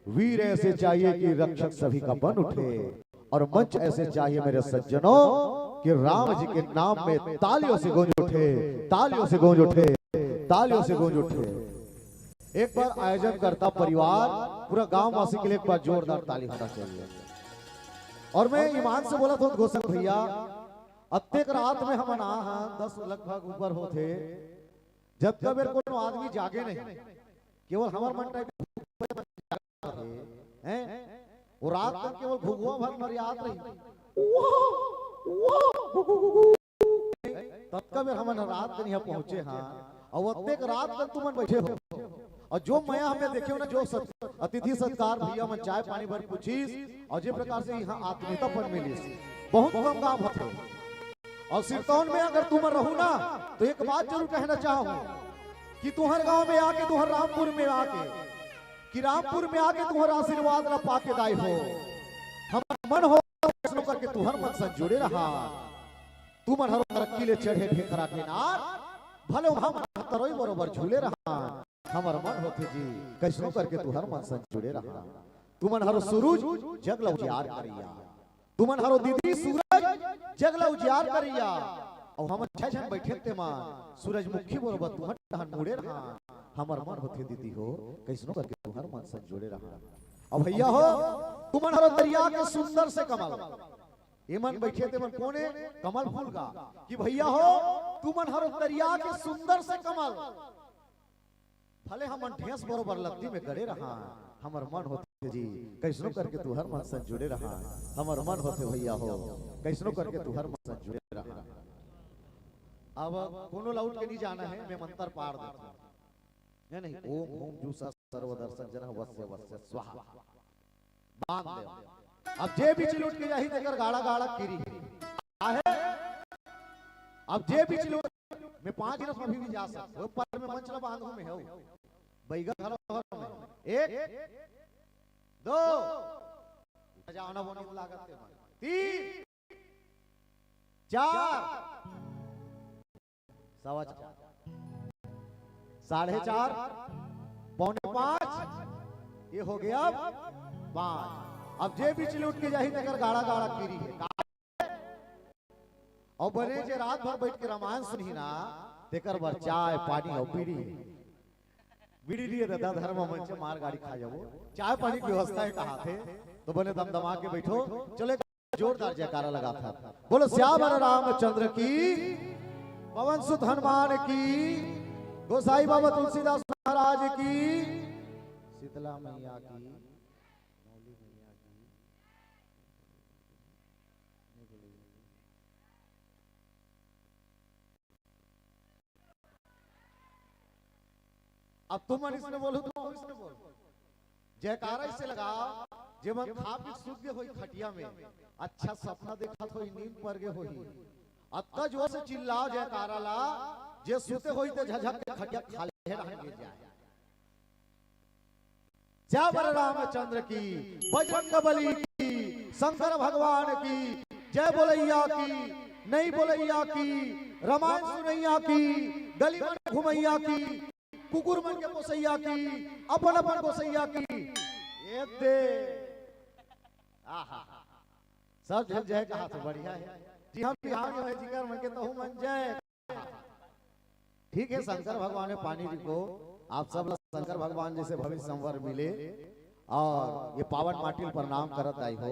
वीर ऐसे चाहिए कि रक्षक सभी का बन उठे, और मंच ऐसे चाहिए मेरे सज्जनों कि राम जी के नाम में तालियों से गूंज उठे, तालियों से गूंज उठे, तालियों से गूंज उठे। एक बार आयोजन करता परिवार, पूरा गांव वासी के लिए एक बार जोरदार ताली होना चाहिए। और मैं ईमान से बोला था घोषक भैया, अत्तेक रात में हमन आ हन, दस लगभग ऊपर होथे, जतका बेर कोनो आदमी जागे नहीं, केवल हमर मन टाइप के हैं। वो रात तक केवल घुघुआ भर मरियात रही। ततका बेर हमन रात दिन यहाँ पहुंचे हाँ, और अतेक रात तक तुमन बैठे हो। और जो मया हमें देखे हो ना, जो सत-, अतिथि सत्कार भैया मन चाय पानी भर पूछिस, और जे प्रकार से यहाँ आत्मीयतापन मिलिस, बहुत कम गांव होथे। और सिरतौन में अगर तुम रहू ना, तो एक बात जरूर कहना चाहूँ कि तुहर गांव में आके, तुहर रामपुर में आके, कि रामपुर में आके तुहर आशीर्वाद ला पाके दाई हो। हमर मन हो कइसनो करके तुहर मन संग जुड़े रहा। तुमन हरो तरक्की ले चढ़े ढेखरा के नार, भले उहाँ मन तरोई बरोबर झूले रहा। हमर मन होथे जी, कइसनो करके तुहर मन संग जुड़े रहा। तुमन हरो सूरज जग ल उजियार करइया, तुमन हरो दीदी सूरज जग ल उजियार करइया, अउ हमन छह झन बइठे तेमा सूरजमुखी बरोबर तुहर डहन मुड़े रहा। हमर मन होथे दीदी हो, कइसनो करके तुहर मन संग जुड़े रहा। अउ भइया हो, तुमन हरो तरिया के सुंदर से कमल, एमन बइठे तेमन कोने कमल फूल का, कि भइया हो, तुमन हरो तरिया के सुंदर से कमल, भले हमन ढेंस बरोबर लत्ती में गड़े रहा, हमर मन होथे जी, कइसनो करके तुहर मन संग जुड़े रहा। हमर मन होथे भइया हो, कइसनो करके तुहर मन संग जुड़े रहा। अब कोनो ला उठ के नहीं जाना है, मैं मंत्र पाड़ देता हूँ। नहीं, नहीं, ओम हूं जुसः सर्वदर्शनजनः वस्य वस्य स्वाहा। बांध दे। अब जे बीच लूट के जाही, तेकर गाड़ा गाड़ा कीरी हे। काहे? अब जे बीच लूट, मैं पांच गिरस में भी, भी जा सकता हूँ। ऊपर में मंच ला बांधू में हूँ। बैगा खड़ा हो में। एक, दो। बजावना वो नहीं लागत के बाद। तीन, चार, सवा चार, साढ़े चार, पौने पाँच, ये हो गया पाँच। अब जे बीच लूट के जाही, तेकर गाड़ा गाड़ा कीरी हे। का? अउ बने जे रात भर बइठ के रामायण सुनही ना, तेकर बर चाय, पानी अउ बीड़ी हे। बीड़ी दिए ददा धर्म मंच मार गाड़ी खा जाबो। चाय पानी के व्यवस्था हे कहाथे, तो बने दमदमा के बइठो। चलो एक जोरदार जयकारा लगाथन। बोलो सियावर रामचंद्र की, पवन सुत हनुमान की, गोसाई बाबा तुलसीदास महाराज की, शीतला मैया की, मौली मैया की। अब तुमन इसने बोलो, तुम इसने बोलो। जयकारा इससे लगाओ, जे मन खा पी सूत गे होही खटिया में, अच्छा सपना देखत होही, नींद पर गे होही, अतका जोर से चिल्लाओ जयकारा ला, जे सुते होही ते झझक के खटिया खाल्हे डहन गिर जाए। सियावर रामचंद्र की, बजरंग बली की, शंकर भगवान की, जय बोलैया की, नहीं बोलैया की, रामायण सुनैया की, गली मन घुमैया की, कुकुर मन के पोसैया की, अपन अपन गोसैया की। ये दे। आहा। सब झन जय कहा तो बढ़िया है। जी हम बिहार में है, जिकर मन के तहु मन जय। ठीक है, शंकर भगवान में पानी रिको, आप सब ला शंकर भगवान जैसे भविष्य संवर मिले और ये पावन माटी ल प्रणाम करत आई हो।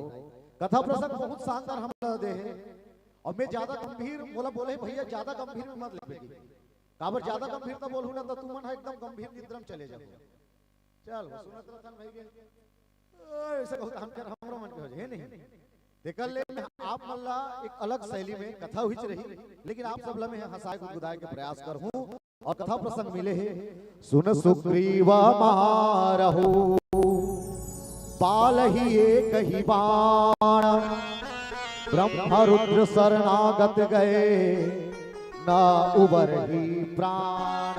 कथा प्रसंग बहुत शानदार हम ला दे है और मैं ज्यादा गंभीर मोला बोले, "भैया ज्यादा गंभीर में मत लेबे।" काबर ज्यादा गंभीरता बोलहूं ना तो तुमन ह एकदम गंभीर निद्रा में चले जाओ। चल, वो सुनत रतन भाई के, ओ, ऐसे कहूं तो हम कर हमरो मन के हो जाए, हे नहीं? तेकर ले मैं आप मन ला एक अलग शैली में कथा हुई रही, लेकिन आप सब ला मैं हंसाए गुदगुदाए के प्रयास करहूं और कथा प्रसंग मिले हे। सुन सुग्रीव मारहु बालहि एकहि बाण, ब्रह्म रुद्र शरणागत गए न उबरहि प्राण।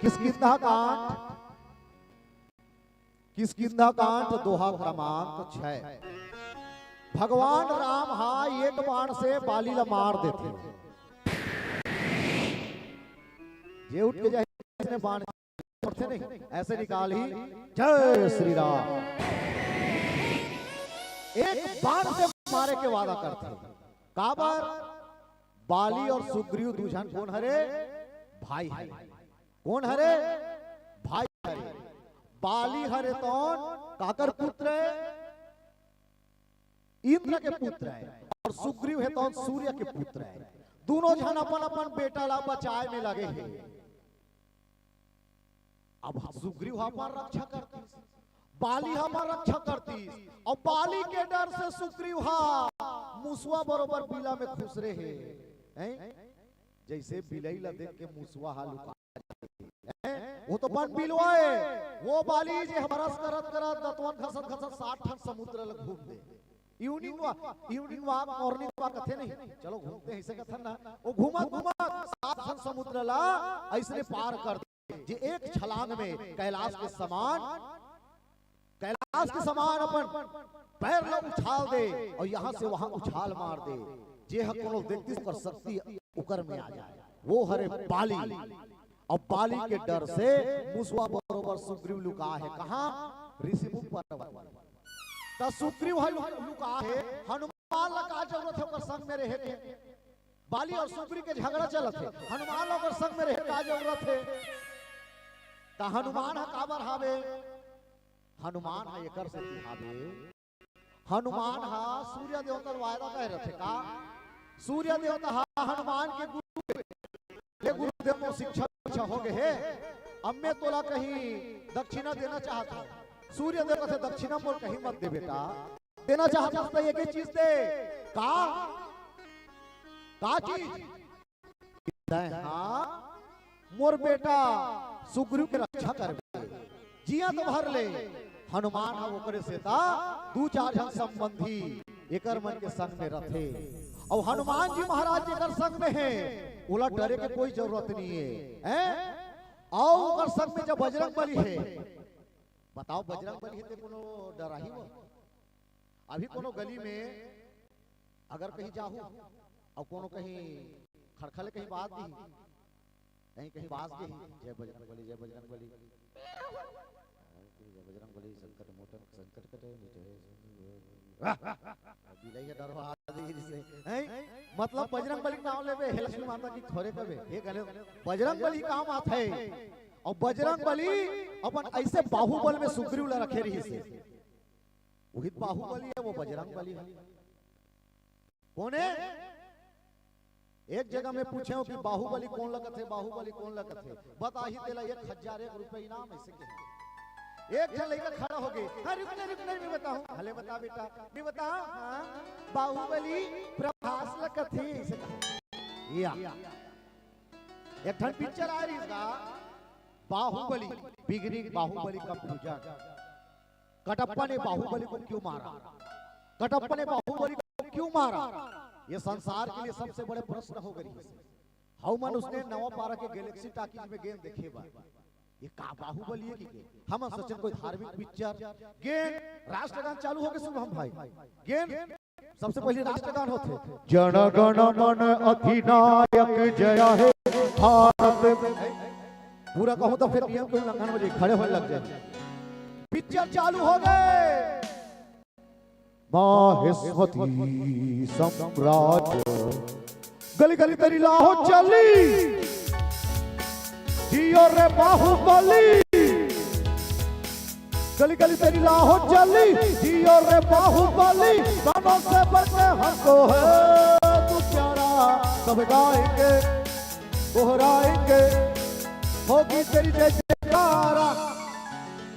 किष्किंधा कांड, किष्किंधा कांड दोहा क्रमांक छह। भगवान राम हा एक बाण से बाली ला मार देथे। जे उठ के जाए, इसने बाण करथे नहीं, ऐसे निकाल ही, जय श्री राम। एक बाण से मारे के वादा करथे। काबर? बाली और सुग्रीव दू झन कोन हरे? भाई हरे। कोन हरे? भाई हरे। बाली हरे तौन काकर पुत्र हे? इंद्र के पुत्र हे। और सुग्रीव हे तौन सूर्य के पुत्र हे। दोनों झन अपन अपन बेटा ला बचाए में लगे हे। अब सुग्रीव ह अपन रक्षा करतीस, बाली ह अपन रक्षा करतीस, अउ बाली के डर से सुग्रीव ह मुसवा बरोबर बिला में खुसरे हे। हैं? जैसे बिलई ला देख के मुसवा ह लुका जाथे, हैं? वो तो बन बिलवा हे, वो बाली जे ह brush करत करत दतवन घसत घसत सात ठन समुद्र ला घूम दे। Evening walk, evening walk, morning walk कथे नहीं, चलो घूमते हैं, ऐसे कथन ना, वो घूमत घूमत सात ठन समुद्र ला ऐसने पार कर दे, जे एक छलांग में कैलाश के समान, कैलाश के समान अपन पैर ला उछाल दे अउ यहाँ से वहाँ उछाल मार दे, जे ह कोनो व्यक्ति कर शक्ति ओकर में आ जाए, वो हरे बाली। अउ बाली के डर से मुसवा बरोबर सुग्रीव लुका हे। कहाँ? ऋषिमुख पर्वत। त सुग्रीव ह लु-, लुका हे, हनुमान ला का जरूरत हे ओकर संग में रहे के? बाली अउ सुग्रीव के झगड़ा चलत हे, हनुमान ला ओकर संग में रहे का जरूरत हे? त हनुमान ह काबर हावे? हनुमान ह एकर सेती हावे, हनुमान ह सूर्य देवता ल वायदा करे रथे का? सूर्य देवता ह हनुमान के गुरु, "ले गुरुदेव, मोर शिक्षा दीक्षा हो गे हे, अब मैं तोला कहीं दक्षिणा देना चाहत हूँ।" सूर्य देव कथे, "दक्षिणा मोर कहीं मत दे बेटा, देना चाहत हस त एक ही चीज दे।" का? का चीज? तैं हा मोर बेटा सुग्रीव के रक्षा करबे, जियत भर ले। हनुमान ह ओकरे सेता दू चार झन संबंधी एकर मन के संग में रथे। अउ हनुमान जी महाराज जेकर संग में हे, ओला डरे के कोई जरूरत नहीं हे, हैं? अउ ओकर संग में जब बजरंग बली हे, बताओ, बजरंग बली हे ते कोनो डराही वो? अभी कोनो गली में अगर कहीं जाहू अउ कोनो कहीं खड़खड़ ले कहीं बाज दिही, कहीं कहीं बाज दिही, "जय बजरंग बली, जय बजरंग बली, जय बजरंग बली, संकट मोचन, संकट कटे, मिटे बिलई ह डरवा दिही से।" हैं? मतलब बजरंग बली के नाम लेबे, हे लक्ष्मी माता की थोरे कबे, हे कहले बजरंग बली काम आथे। अउ बजरंग बली अपन ऐसे बाहुबल में सुग्रीव ला रखे रहिसे। उही त बाहुबली हे, वो बजरंग बली हे। कोने? एक जगह में पूछे हो कि बाहुबली कोन ला कथे, बाहुबली कोन ला कथे, बताही तेला एक हजार एक रुपया इनाम, ऐसे कहे। एक झन लइका खड़ा हो गे, "हाँ, रुक ना, रुक ना, मैं बताहूँ।" "हले बता बेटा।" "मैं बताहूँ?" "हाँ, बाहुबली प्रभास ला कथे," ऐसे कहे। या। एक ठन पिक्चर आय रहिस गा, बाहुबली, beginning, बाहुबली confusion। कटप्पा ने बाहुबली को क्यों मारा? कटप्पा ने बाहुबली को क्यों मारा? ये संसार के लिए सबसे बड़े प्रश्न हो गे रहिसे। हमन उसने नवापारा के Galaxy Talkies में गेन देखे बर, ये का बाहुबली हे कि के? हमन सोचेन कोई धार्मिक पिक्चर। गेन राष्ट्रगान चालू हो गे शुभम भाई। गेन सबसे पहले राष्ट्रगान होथे, "जन गण मन अधिनायक जय हे भारत।" पूरा कहूँ त फेर नियम के उल्लंघन हो जाही, खड़े होए लग जाही। पिक्चर चालू हो गे, माहेश्वती साम्राज्य, गली गली तेरी लाहो चली, जियो रे बाहुबली। गली गली तेरी लाहो चली, जियो रे बाहुबली। गानों से बढ़ के हमको है तू प्यारा, सब गाएंगे, दोहराएंगे, होगी तेरी जय जयकारा।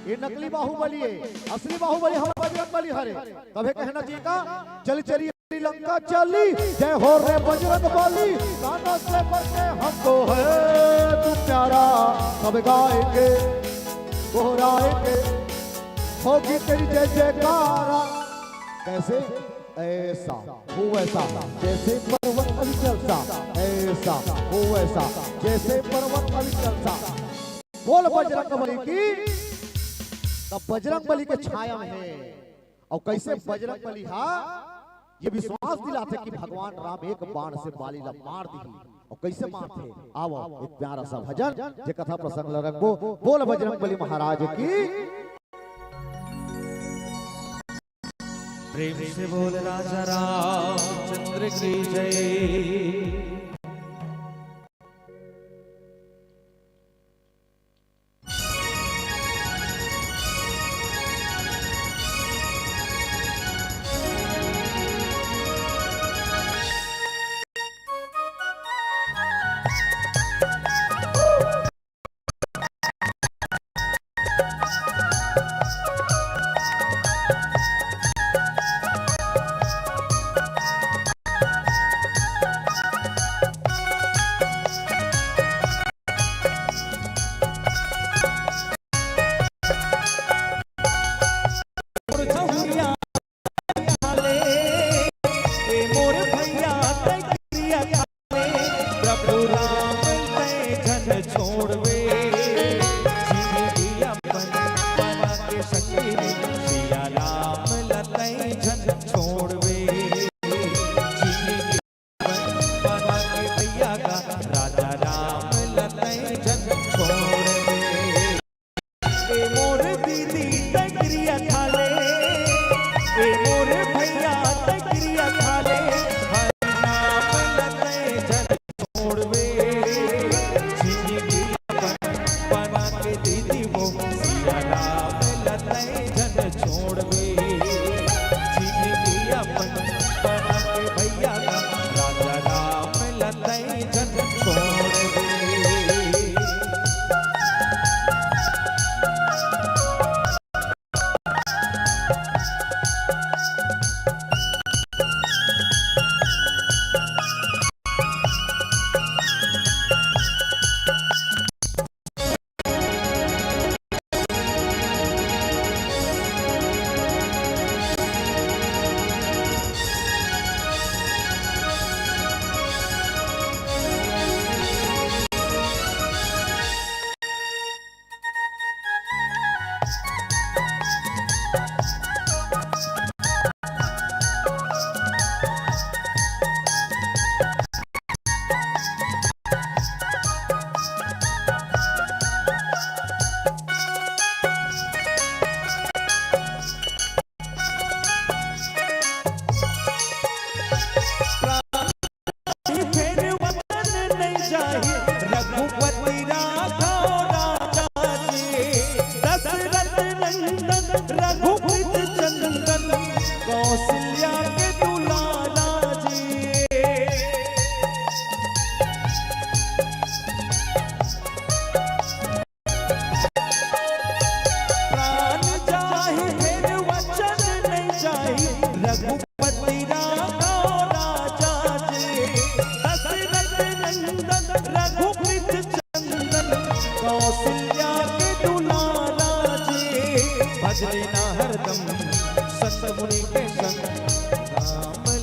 ये नकली बाहुबली हे, असली बाहुबली हमर बजरंग बली हरे। तभे कहना चाहिए था, "चली चली लंका चली, जय हो रे बजरंग बली।" गानों से बढ़ के हमको है तू प्यारा, सब गाएंगे, दोहराएंगे, होगी तेरी जय जयकारा। कैसे? ऐसा हो वैसा, जैसे पर्वत अविचल सा। ऐसा हो वैसा, जैसे पर्वत अविचल सा। बोल बजरंग बली की। त बजरंग बली के छाया में हे। अउ कैसे बजरंग बली हा ये विश्वास दिलाथे कि भगवान राम एक बाण से बाली ला मार दिही। अउ कैसे मारथे? आवो, एक प्यारा सा भजन, जे कथा प्रसंग ला रखबो। बोल बजरंग बली महाराज की। प्रेम से बोल राजा रामचंद्र की जय।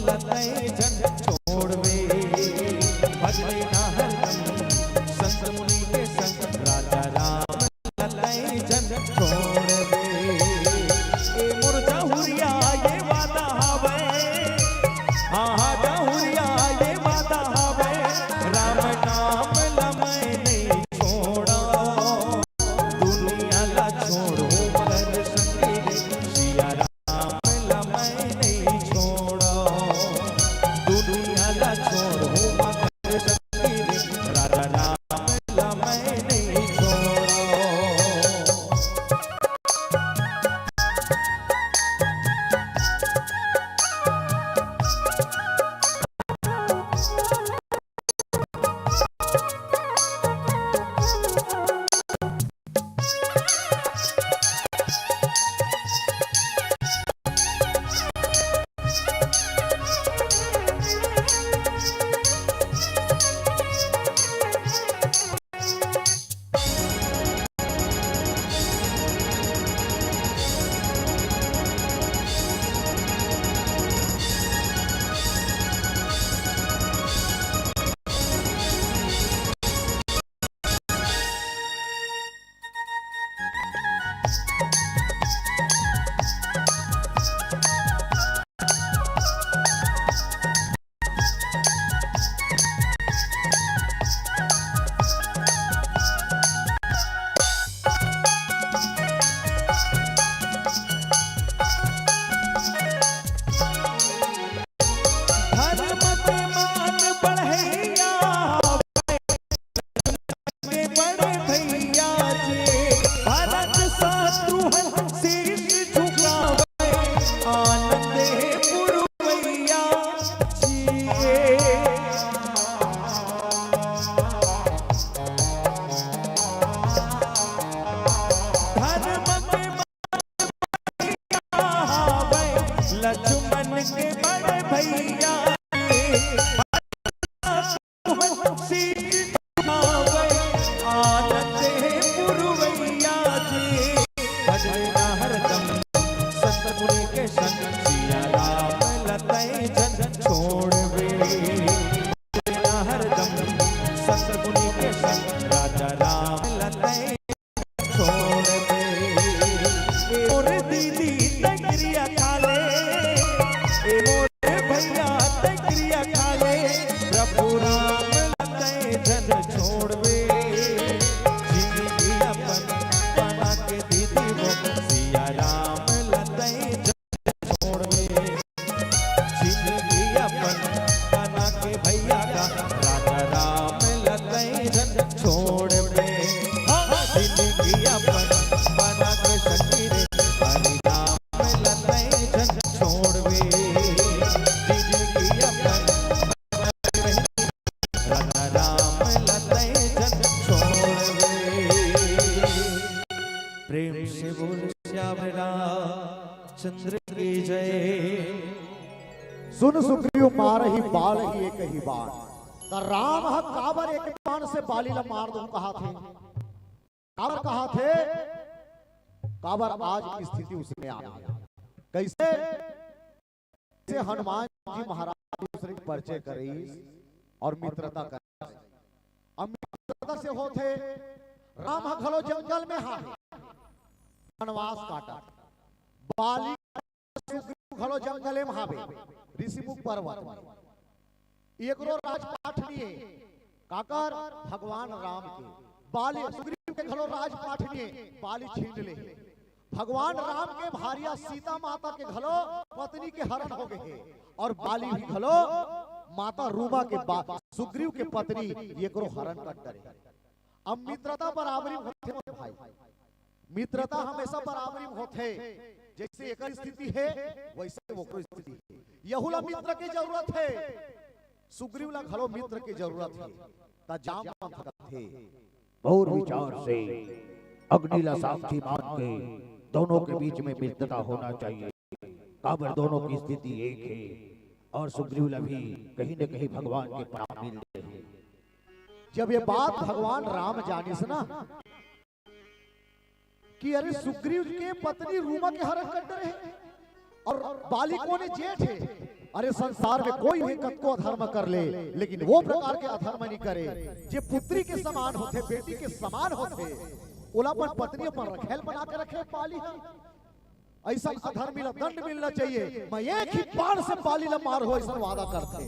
लतई झन छोड़बे। भजन हरदम संत मुनि के संग, राजा राम लतई झन छोड़बे। ए मोर जहुरिया ये वादा हवय, हाँ, हाँ, जहुरिया ये वादा हवय, राम नाम ल मैं नइ छोड़व। दुनिया ला छोड़हूँ मगर संगी रे, सिया राम ला मैं नइ छोड़व। दुनिया ला छोड़हूँ मगर संगी रे, राजा राम ला मैं नइ छोड़व। धर्म के मान बढ़ैया, के बड़े भैया जी, भरत शत्रुघ्न शीश झुकावे, आनंद हे पुरवैया जी। धर्म के बड़े भैया, लक्ष्मण के बड़े भैया जी, आनंद हे पुरवैया जी। भजन हरदम संत मुनि के संग, सिया राम लतई झन छोड़बे। भजन हरदम संत मुनि के संग, राजा राम लतई छोड़बे। ए मोर दीदी तैं किरिया खा ले, ए मोर भैया तैं किरिया खा ले, प्रभु राम लतई झन छोड़बे। जिंदगी अपन बना के दीदी वो, सिया राम लतई झन छोड़बे। जिंदगी अपन बना के भैया का, राजा राम लतई झन छोड़बे। हाँ, जिंदगी अपन बना के सखी रे, हरि नाम लतई झन छोड़बे। जिंदगी अपन बना के भैया, राजा राम लतई झन छोड़बे। प्रेम से बोल श्याम रामचंद्र की जय। सुन सुग्रीव मारही बालही एकही बाण। त राम ह काबर एक बाण से बाली ला मार दूं कहाथे? काबर कहाथे? काबर आज की स्थिति उसने आ गई। कैसे? जैसे हनुमान जी महाराज दूसरे के परिचय करिस और मित्रता करिस। अब मित्रता से होथे, राम ह घलो जंगल में हावे, वनवास काटत। बाली सुग्रीव घलो जंगले में हावे, ऋषिमुख पर्वत में। एकरो राजपाट निये, काकर? भगवान राम के। बाली, सुग्रीव के घलो राजपाट निये, बाली छीन ले। भगवान राम के भारिया सीता माता के घलो पत्नी के हरण हो गए हे, और बाली भी घलो माता रूमा के बा-, सुग्रीव के पत्नी एकरो हरण कर डरे। अब मित्रता बराबरी में होथे मोर भाई, मित्रता हमेशा बराबरी में होथे। जैसे एकर स्थिति हे, वैसे ओकर स्थिति हे। यहू ला मित्र के जरूरत हे, सुग्रीव ला घलो मित्र के जरूरत हे। त जामवंत कथे, मोर विचार से अग्नि ला साक्षी मान के दोनों के बीच में मित्रता होना चाहिए। काबर दोनों की स्थिति एक हे और सुग्रीव ला भी कहीं न कहीं भगवान के प्राण मिल रहे हैं। जब ये बात भगवान राम जानिस ना कि अरे सुग्रीव के पत्नी रूमा के हरण कर रहे और बाली कोने जेठ हे, अरे, संसार में कोई भी कतको अधर्म कर ले, लेकिन वो प्रकार के अधर्म नहीं करे। जे पुत्री के समान होथे, बेटी के समान होथे, ओला अपन पत्नी, अपन रखैल बना के रखे बाली ह। अइसन अधर्मी ला दंड मिलना चाहिए। मैं एक ही बाण से बाली ला मारहूं, अइसन वादा करथे।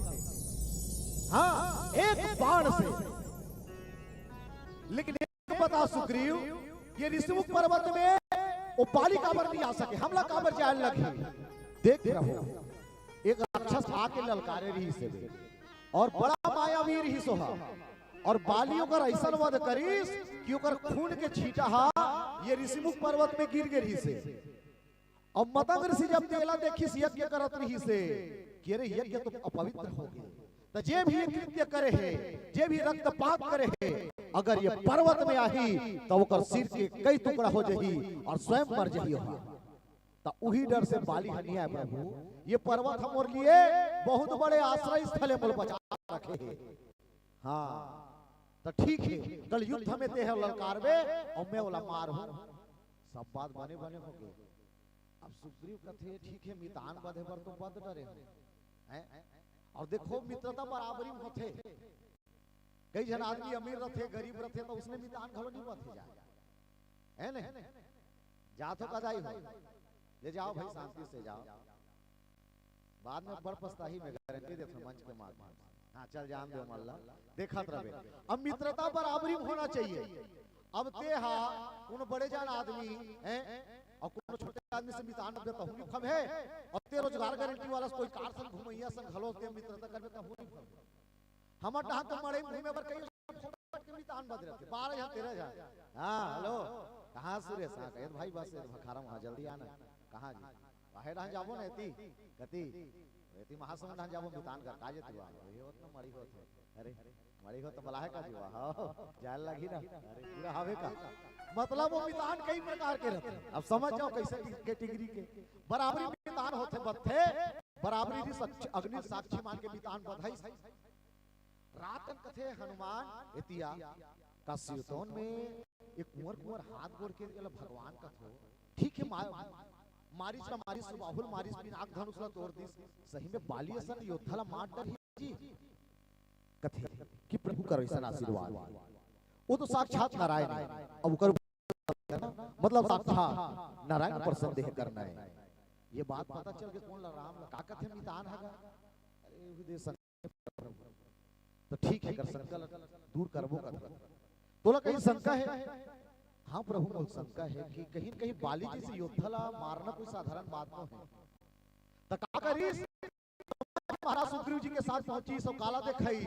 हाँ, एक बाण से। लेकिन एक बता सुग्रीव, ये ऋषिमुख पर्वत में वो बाली काबर नहीं आ सके, हमला काबर जाए लगे? देख प्रभु, एक राक्षस आके ललकारे रहिस हे और बड़ा मायावी रहिस ओहा, और बाली ओकर अइसन वध करिस कि ओकर खून के छींटा हा ये ऋषिमुख पर्वत में गिर गे रहिस हे। अब मतंग ऋषि जब तेला देखिस यज्ञ करत रहिस हे कि अरे, यज्ञ तो अपवित्र हो गे, त जे भी ये कृत्य करे हे, जे भी रक्तपात करे हे, अगर ये पर्वत में आही त ओकर सिर के कई टुकड़ा हो जाही और स्वयं मर जाही ओहा। त उही डर से बाली ह नहीं आए, प्रभु, ये पर्वत हमर लिए बहुत बड़े आश्रय स्थल हे, मोला बचा रखे हे। हाँ, त ठीक हे, कल युद्ध में तेह ललकारबे और मैं ओला मारहूं। सब बात बने बने हो गे। अब सुग्रीव कथे, ठीक हे, मितान बधे बर तो बध डरे हो, हैं? और देखो, मित्रता बराबरी में होथे। कई झन आदमी अमीर रथे, गरीब रथे, त उसने मितान घलो नहीं बधे जाए, है नहीं? जात हो कदाई हो, ले जाओ भाई, शांति से जाओ। बाद में बड़ पछताही, मैं गारंटी देथों मंच के माध्यम से। हाँ, चल जान दे मल्ला, देखत रहे। अब मित्रता बराबरी में होना चाहिए। अब ते हा कोनो बड़े जान आदमी है और कोनो छोटे आदमी से मितान बधे, तहूं नहीं फबे, और ते रोजगार गारंटी वाला से कोई कार संग घुमैया संग घलो ते मित्रता करबे, तहूं नहीं फबे। हमर डहान तो मड़ई में घूमे बर कई फोकट के मितान बध रथे, बारह झन, तेरह झन। हाँ, हेलो, कहाँ सुरेश? हाँ, कहे भाई बस ये भखारा वहाँ जल्दी आना। कहाँ जी? काहे डहान जाबो ना एती? कती? एती महासमुंद डहान जाबो मितान कर, का जे तू आ? ये होत ना मड़ी होत है। अरे, मड़ी होत तो बलाहे का जी, वाह, जाए लगी ना। अरे, पूरा हवे का? मतलब वो मितान कई प्रकार के रहते हैं। अब समझ जाओ कैसे कैटेगरी के। बराबरी मितान होथे बधथे, बराबरी री साक्ष-, अग्नि साक्षी मान के मितान बधाई। रात कन कथे हनुमान एतिया का सिरतोन में एक कुंवर कुंवर हाथ गोड़ के एला भगवान कथो। ठीक है, मा-, मारिच ला मारिच, सुबाहुल मारिच, पिनाक धनुष ला तोड़ दिस। सही में बाली असन योद्धा ला मार डरही जी। कथे कि प्रभु कर अइसन आशीर्वाद। वो तो साक्षात नारायण है। अब ओकर मतलब साक्षात नारायण पर संदेह करना है। ये बात पता चल के कौन ला राम ला का कथे मितान हगा। अरे, उही दे तो ठीक है, कर शंका ल दूर करबो करबो। तोला कहीं शंका है? हाँ प्रभु, मोला शंका है कि कहीं न कहीं बाली जैसे योद्धा ला मारना कोई साधारण बात तो है। त का करिस? महाराज सुग्रीव जी के साथ पहुंचिस अउ काला देखाई,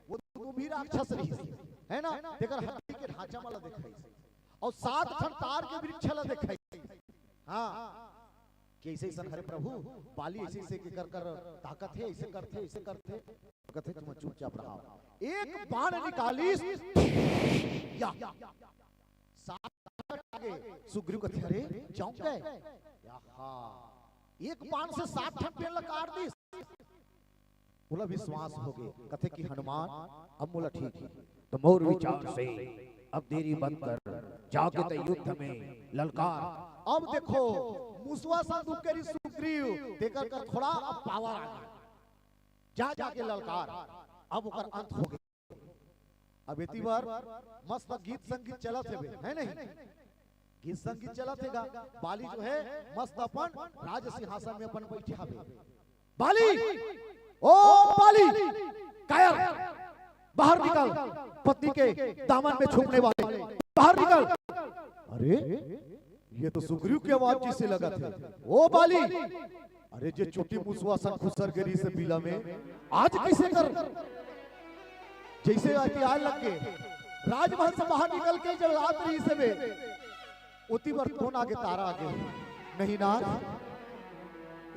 वो तो भी राक्षस रहिस, है ना? तेकर हड्डी के ढांचा वाला देखाई, अउ सात ठन तार के वृक्ष ला देखाई। हाँ, कि अइसे अइसन हरे प्रभु, बाली अइसे अइसे के कर कर ताकत हे, अइसे करथे, अइसे करथे। कथे, "तुम चुपचाप रहा।" एक बाण निकालिस, या, सात ठन आगे। सुग्रीव कथे, "अरे, चौंक गए।" या, हाँ, एक बाण से सात ठन पेड़ ला काट दिस। मोला विश्वास हो गे, कथे कि हनुमान, अब मोला ठीक है। तो मोर विचार से अब देरी मत कर, जाके ते युद्ध में ललकार। अब देखो, मुसवा सन दुख करी सुग्रीव, तेकर कर थोड़ा अब पावर आ गया। जा, जाके ललकार, अब ओकर अंत हो गया। अब एती बर मस्त गीत संगीत चलत हे बे, है नहीं? गीत संगीत चलत हे गा, बाली जो है मस्त अपन राज सिंहासन में अपन बैठे हवे। बाली, ओ बाली, कायर, बाहर निकल, पत्नी के दामन में छुपने वाले, बाहर निकल। अरे, ये तो सुग्रीव की आवाज जैसे लगत हे। ओ बाली, अरे, जे चोटी मुसवा सन खुसर गे रिहिसे बिला में, आज कइसे कर, जइसे अतियार लग के राजमहल से बाहर निकल के जब आत रहिसे बे, ओती बर कोन आगे, तारा आगे। नहीं नाथ,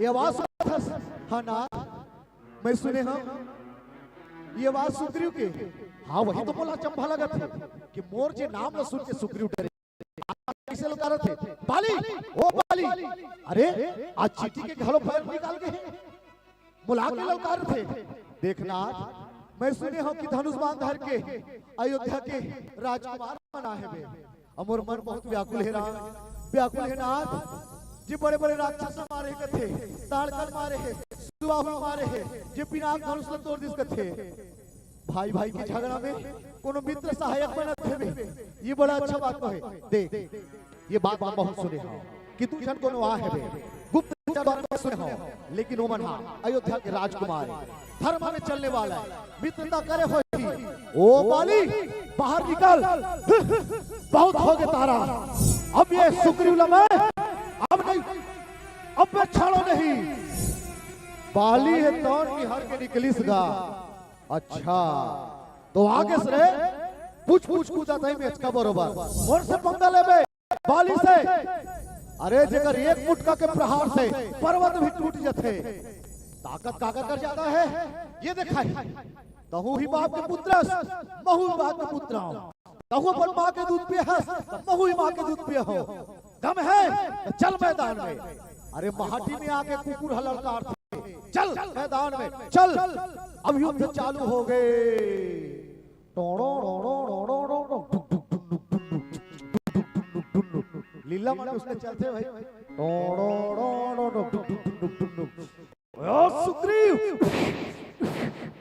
ये आवाज सुनत हस? हाँ नाथ, मैं सुने हंव। ये आवाज सुग्रीव के। हाँ, वही तो मोला अचंभा लगत हे कि मोर जे नाम ल सुन के सुग्रीव डरे। कइसे ललकारत हे, "बाली, ओ बाली, अरे, आज चींटी के घलो पैर निकाल गे हे।" मोला के ललकारत हे, "देख नाथ, मैं सुने हंव कि धनुष बाण धर के अयोध्या के राजकुमार बना हे बे। अउ मोर मन बहुत व्याकुल हे राम, व्याकुल हे नाथ।" जे बड़े-बड़े राक्षस मारे हे कथे, ताड़का ल मारे हे, सुबाहु ल मारे हे, जे पिनाक धनुष ल तोड़ दिस कथे। भाई-भाई के झगड़ा में कोनो मित्र सहायक बनत हे बे, ये बड़ा अच्छा बात हे। देख, ये बात मैं बहुत सुने हंव कि दू झन कोनो आ हे बे, गुप्तचर द्वारा मैं सुने हंव, लेकिन ओमन हा अयोध्या के राजकुमार हे, धर्म में चलने वाला हे, मित्रता करे होही। ओ बाली, बाहर निकल, बहुत होगे तारा। अब ये सुग्रीव ल मैं, अब नहीं, अब मैं छोड़ों नहीं। बाली हे तौन निहर के निकलिस गा। अच्छा, तो आगे से रे, पूछ पूछ कूदा तहीं मेचका बरोबर। मोर से पंगा लेबे, बाली से। अरे जेकर एक मुटका के प्रहार से पर्वत भी टूट जथे, ताकत काकर कर जादा हे, ये देखाही। तहूं ही बाप के पुत्र हस, महूं ही बाप के पुत्र हंव। तहूं अपन मां के दूध पिए हस, त महूं ही मां के दूध पिए हंव। दम हे, त चल मैदान में। अरे माटी में आके कुकुर ह ललकारथे, चल मैदान में, चल। अब युद्ध चालू होगे। टोड़ो, टोड़ो, टोड़ो, टोड़ो, टुक, टुक, टुक, टुक, टुक, टुक, टुक, टुक, टुक, टुक। लीला मन उसने चलथे भाई। टोड़ो, टोड़ो, टोड़ो, टुक, टुक, टुक, टुक, टुक, टुक। ओ सुग्रीव,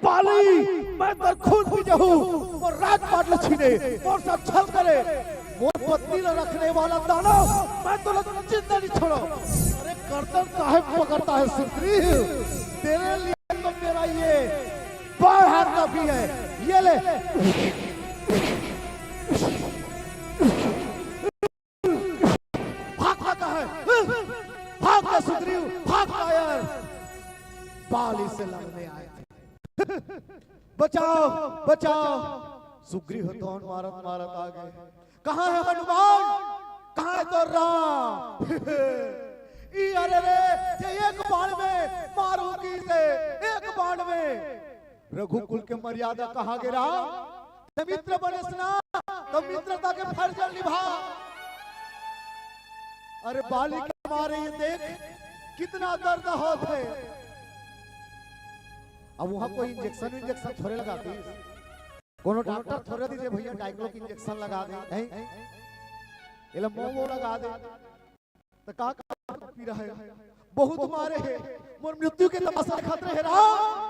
बाली, मैं तोर खून पी जाहूं, मोर राजपाट ल छीने, मोर साथ छल करे, मोर पत्नी ल रखने वाला दानव, मैं तोला जिंदा नहीं छोड़ो। अरे गर्दन काहे पकड़ता है सुग्रीव? तेरे लिए तो मेरा ये बाएं हाथ काफी है। ये ले। भाग, भाग, कहाँ है? भाग के सुग्रीव, भाग कायर। बाली से लड़ने आए थे। बचाओ, बचाओ। सुग्रीव तौन मारत मारत आगे। कहाँ है हनुमान? कहाँ है तोर राम? ई अरे रे, जे एक बाण में मारूं कहिसे, एक बाण में। रघुकुल के मर्यादा कहाँ गे राम? त मित्र बनेस ना, त मित्रता के फर्ज ल निभा। अरे बाली के मारे ये देख, कितना दर्द होत हे। अब वहां कोई इंजेक्शन, इंजेक्शन थोड़े लगातिस, कोनो डॉक्टर थोड़े दिस भैया, डाइक्लोक इंजेक्शन लगा दे, नहीं? एला मोमो लगा दे। त का, का पीरा हे? बहुत मारे हे, मोर मृत्यु के तमाशा देखत रहे राम।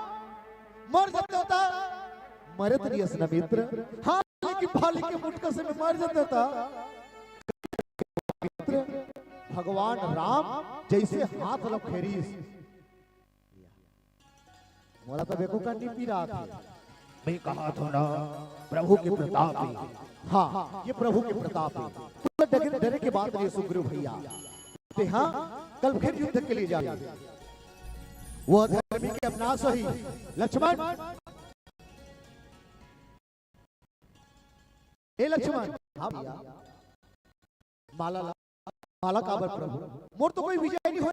मर जाते होता, मरे त नइ अस न मित्र। हाँ, लेकिन बाली के मुटका से मैं मर जाते होता। मित्र, भगवान राम जैसे हाथ ल फेरिस, मोला तब एको कन नइ पीरात हे। मैं कहा थों ना, प्रभु के प्रताप हे। हाँ, ये प्रभु के प्रताप हे। तोला डरे, डरे के बात नइ हे सुग्रीव भैया। तें हा कल फिर युद्ध के लिए जाबे। वो अधर्मी के अब नाश होही। लक्ष्मण, ए लक्ष्मण, हाँ भैया, माला ला, माला काबर प्रभु? मोर तो कोई विजय नइ होय।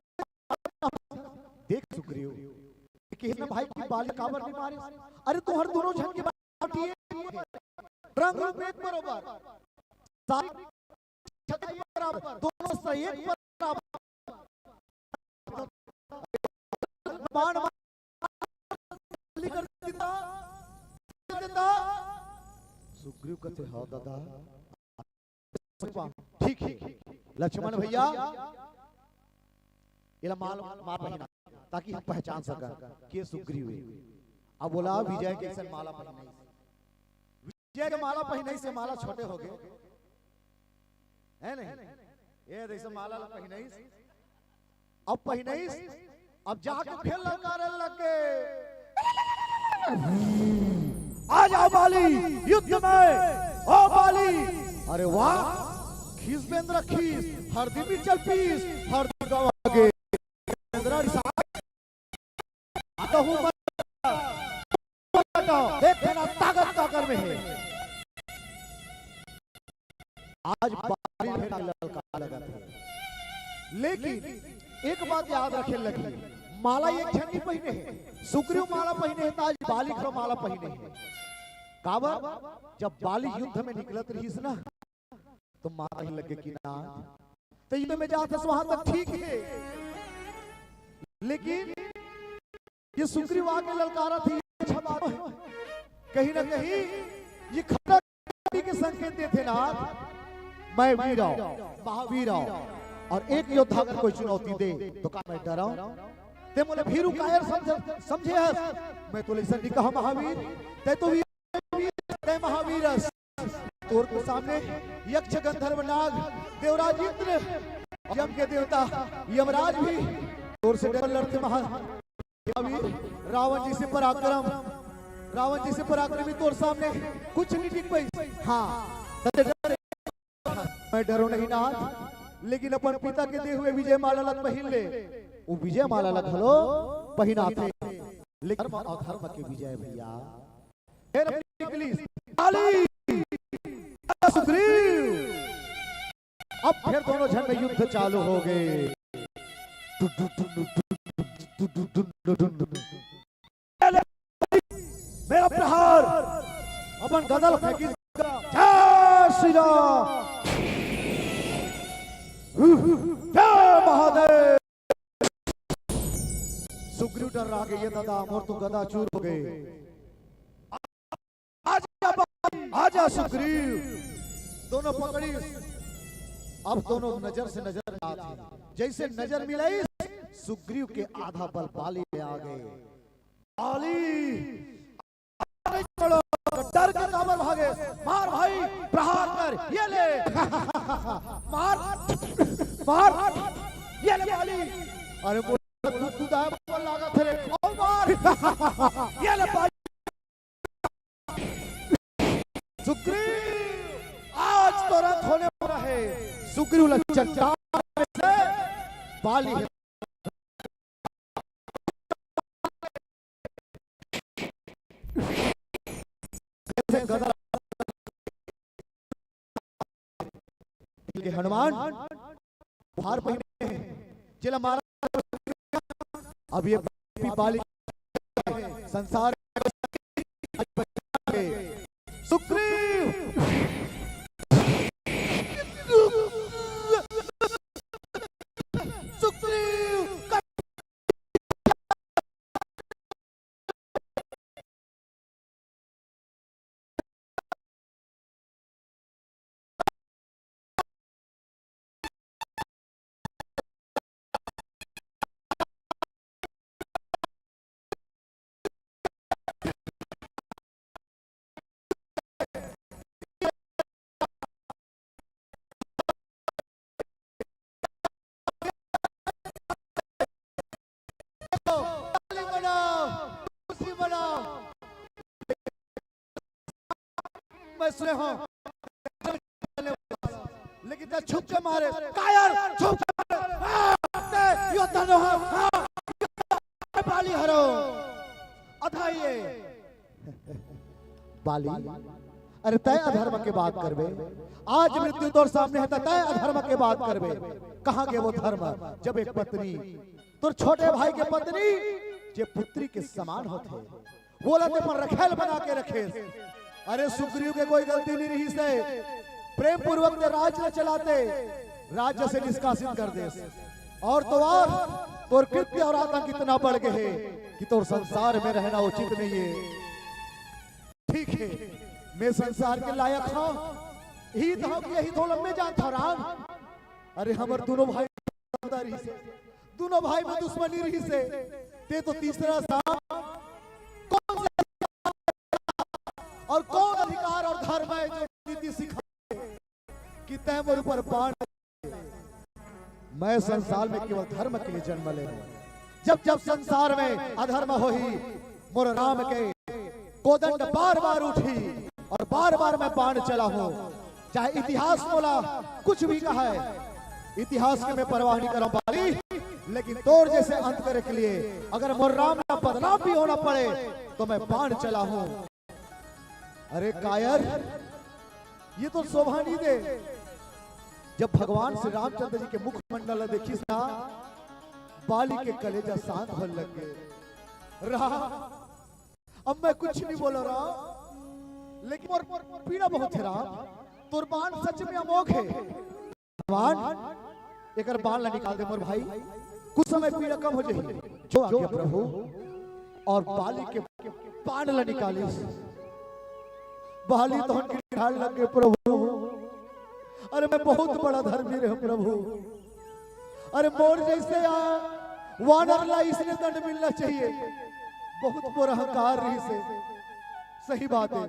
देख सुग्रीव, ये कहे ना भाई कि बाली काबर नइ मारे? अरे तुंहर दोनों झन के बाटी एक, रंग रूप एक बरोबर, सारी छत एक बराबर, दोनों से एक बराबर। बाण मार, कर देता, कर देता। सुग्रीव कथे, "हाँ दादा।" ठीक हे लक्ष्मण भैया, एला माला, माला पहिना, ताकि हम पहचान सकन के सुग्रीव हे। अब बोला विजय कइसन माला पहिनाइस। विजय के माला पहिनाइस, ये माला छोटे होगे, हे नहीं? ये जइसे माला ला पहिनाइस, अब पहिनाइस, अब जाके फिर ललकारे लग गे, "आ जाओ बाली, युद्ध में, ओ बाली।" अरे वाह, खीस बेंदरा खीस, हरदी मिर्चा ल पीस, हरदी गवा गे। बेंदरा रिसा, कहूं मत, देख ना ताकत काकर में हे। आज बाली ललकार लगत हे, लेकिन एक बात याद रखे लगही, माला एक झन नइ पहिने हे, सुग्रीव माला पहिने हे, त आज बाली घलो माला पहिने हे। काबर? जब बाली युद्ध में निकलत रहिस ना, त माला पहिने लग गे कि ना, त युद्ध में जात हस वहां तक ठीक हे, लेकिन ये सुग्रीव आके ललकारत हे, ये अच्छा बात हे। कहीं ना कहीं ये खतरा के संकेत देथे ना, मैं वीर हंव, महावीर हंव। और एक योद्धा अगर कोई चुनौती दे, तो का मैं डराऊं? ते मोला भीरू कायर समझ-, समझे हस? मैं तो अइसन नहीं कहा महावीर, ते तो वीर, ते महावीर हस। तोर के सामने यक्ष गंधर्व नाग देवराज इंद्र, यम के देवता यमराज भी तोर से डर लड़ते महा-, महावीर। रावण जइसे पराक्रम, रावण जइसे पराक्रमी तोर सामने कुछ नहीं टिक पाई। हाँ, तते डर मैं डरो नहीं नाथ, लेकिन अपन पिता के दे हुए विजय माला ला पहिन ले। वो विजय माला ला घलो पहिनाथे, लेकिन धर्म अधर्म के विजय भैया। फिर निकली बाली, सुग्रीव। अब फिर दोनों झन में युद्ध चालू हो गए। मेरा प्रहार, अपन गदा ल फेंकी। जय श्री राम। जय महादेव। सुग्रीव डर रहा कि ये दादा मोर तो गदा चूर हो गए। आजा, आजा सुग्रीव। दोनों पकड़ी। अब दोनों नजर से नजर मिलाते हैं। जैसे नजर मिलाई, सुग्रीव के आधा बल बाली में आ गए। बाली, डर के काबर भागे? मार भाई, प्रहार कर, ये ले। मार, मार, ये ले बाली। अरे बोल, तू, तू दाया पर लागत है रे। और मार, ये ले बाली। सुग्रीव, आज तो रथ होने वाला है। सुग्रीव ला चट्टान से बाली है। जैसे गदा के हनुमान हार पहिने हैं, जेला मारा। अब ये बाली संसार सुग्रीव, सुग्रीव, ताली बजाओ, खुशी मनाओ। मैं सुने हूँ, लेकिन तैं छुप के मारे, कायर, छुप के मारे। हाँ, तैं योद्धा नोहस, हाँ, बाली हरो। अधा ये। बाली, अरे तैं अधर्म के बात करबे? आज मृत्यु तोर सामने है, त तैं अधर्म के बात करबे? कहाँ गे वो धर्म, जब एक पत्नी, तोर छोटे भाई के पत्नी, जे पुत्री के समान होथे, वोला तैं अपन रखेल बना के रखेस। अरे सुग्रीव के कोई गलती नहीं रहिसे, प्रेम पूर्वक तैं राज ल चलाते, राज्य से निष्कासित कर देस। और तो और, तोर कृत्य और आतंक इतना बढ़ गए है कि तोर संसार में रहना उचित नहीं है। ठीक है, मैं संसार के लायक हूँ, हित हूँ कि अहित हूँ, ल मैं जानथों राम। अरे हमर दोनों भाई रहिसे, दोनों भाई में दुश्मनी रहिसे, तैं तो तीसरा साथ। कौन से और कौन अधिकार और धर्म है जो नीति सिखाए कि तैं मोर ऊपर बाण? मैं संसार में केवल धर्म के लिए जन्म ले हूँ। जब जब संसार में अधर्म होही, मोर राम के कोदंड बार बार उठी और बार बार मैं बाण चलाहूँ। चाहे इतिहास मोला कुछ भी कहे, इतिहास के मैं परवाह नहीं करहूँ बाली, लेकिन तोर जैसे अंत करे के लिए अगर मोर राम ला बदनाम भी होना पड़े तो मैं बाण चलाहूँ। अरे कायर, ये तो शोभा नहीं दे। जब भगवान श्री रामचंद्र जी के मुखमंडल ला देखिस ना, बाली के कलेजा शांत होने लग गए। राम, अब मैं कुछ नहीं बोला राम, लेकिन मोर, मोर पीड़ा बहुत है राम। तोर बाण सच में अमोघ है। भगवान, एकर बाण ला निकाल दे मोर भाई, कुछ समय पीड़ा कम हो जाही। जो आज्ञा प्रभु। और बाली के बाण ला निकालिस। बाली तो उनके निकाल लगे प्रभु। अरे मैं बहुत बड़ा धर्मी रहे प्रभु, अरे मोर जइसे आ वानर ला इसने दंड मिलना चाहिए। बहुत मोर अहंकार रहिसे। सही बात हे,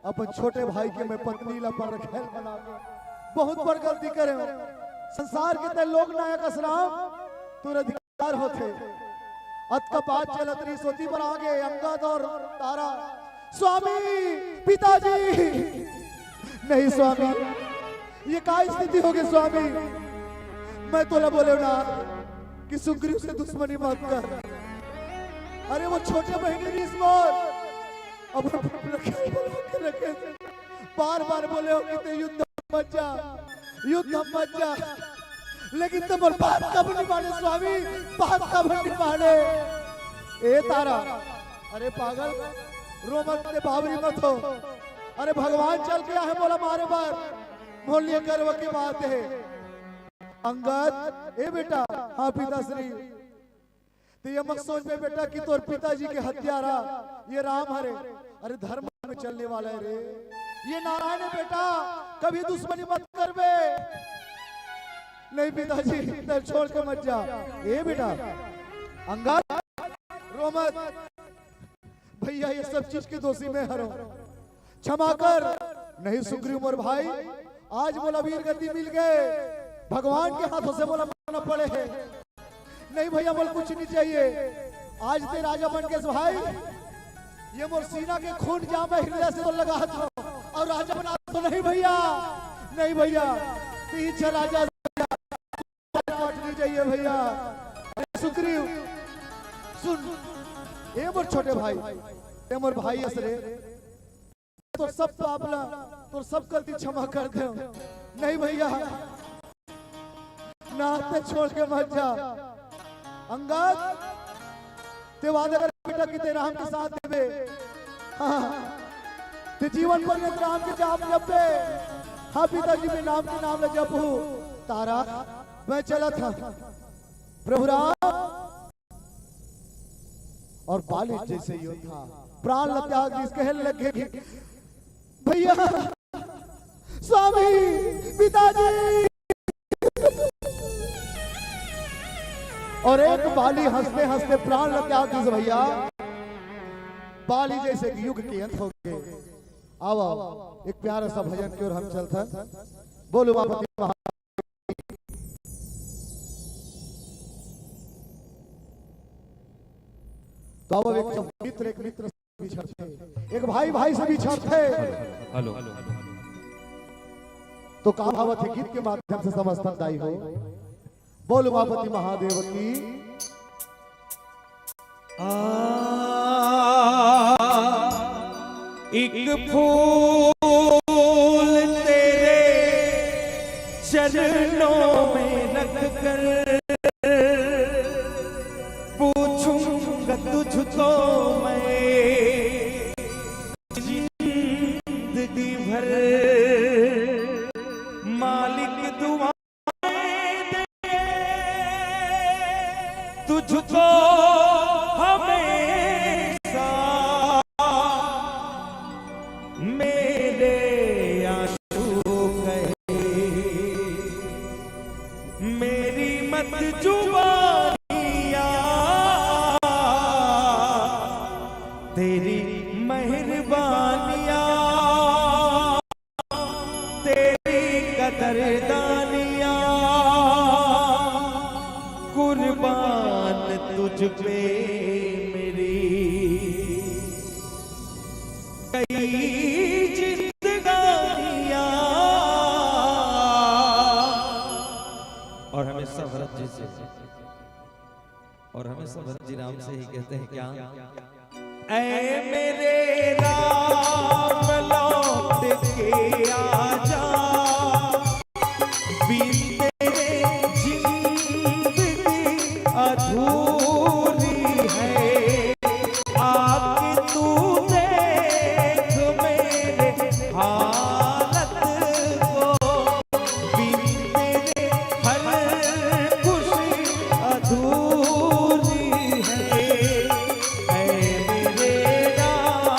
अपन छोटे भाई के मैं पत्नी ला परखैल बना के बहुत बड़ गलती करे हंव। संसार के तैं लोक नायक अस राम, तोर अधिकार होथे। अतका बात चलत रहिस, ओती बर आगे अंगद अउ तारा। स्वामी, पिताजी, नहीं स्वामी, ये का स्थिति होगे स्वामी? मैं तोला बोलेंव ना कि सुग्रीव से दुश्मनी मत कर। अरे वो छोटे बहिनी रहिस मोर, अब रखे, रखे, बार बार बोलेंव कि तैं युद्ध मत जा, युद्ध मत जा, लेकिन तैं मोर बात काबर नइ माने स्वामी, बात काबर नइ माने? ए तारा, अरे पागल, रो मत, तैं बावरी मत हो। अरे भगवान चल के आहे मोला मारे बर, मोर लिए गर्व के बात हे। अंगद, ए बेटा, हाँ पिताश्री, तैं ये मत सोचबे बेटा कि तोर पिताजी के हत्यारा ये राम हरे। अरे धर्म में चलने वाला हे रे, ये नारायण हे बेटा, कभी दुश्मनी मत करबे। नहीं पिताजी, तैं छोड़ के मत जा। ए बेटा अंगद, रो मत। भैया, ये सब चीज के दोषी मैं हरंव, क्षमा कर। नहीं सुग्रीव मोर भाई, आज मोला वीर गति मिल गे, भगवान के हाथों से मोला मरना पड़े हे। नहीं भैया, मोला कुछ नहीं चाहिए। आज तैं राजा बन गेस भाई, ये मोर सीना के खून जाम हे, हृदय से तोर लगात हंव, अउ राजा बना तो नहीं भैया, नहीं भैया, तैं इच्छा राजा काट ली जाइए भैया। अरे सुग्रीव, सुन, ए मोर छोटे भाई, ए मोर भाई अस रे, तोर सब पाप ला, तोर सब गलती क्षमा कर देंव। नहीं भैया, ना तैं छोड़ के मत जा। अंगद, तैं वादा कर बेटा कि तैं राम के साथ देबे। हाँ, तैं जीवन पर्यंत राम के जाप जपबे। हाँ पिताजी, मैं राम के नाम ला जपहूं। तारा, मैं चलत हंव। प्रभु राम। अउ बाली जइसे योद्धा प्राण ला त्याग दिस, कहे लगे कि भैया, स्वामी, पिताजी। अउ एक बाली हंसते हंसते प्राण ला त्याग दिस भैया। बाली जइसे कि युग के अंत होगे। आवा, आवा, एक प्यारा सा भजन के ओर हम चलथन। बोल उमापति महा तो अब एक मित्र एक मित्र से बिछड़थे, एक भाई भाई से बिछड़थे। हेलो। तो का भाव हे गीत के माध्यम से समझथन दाई हो। बोल उमापति महादेव की। आ, एक फूल तेरे चरणों में रख कर पूछूंगा तुझको मैं जिंदगी भर। मालिक दुआएं दे तुझको हमेशा मेरे आंसू कहे मेरी मत जुबानियां तेरी मेहरबानियां तेरी कदरदानियां कुर्बान तुझ पे मेरी कई जिंदगानियां। और हमेशा भरत जी से, और हमेशा भरत जी राम से ही कहते हैं क्या? ऐ मेरे राम लौट के आजा, बिन तेरे जिंदगी अधूरी है। आके तू देख मेरे हालत को, बिन तेरे हर खुशी अधूरी है। ऐ मेरे राम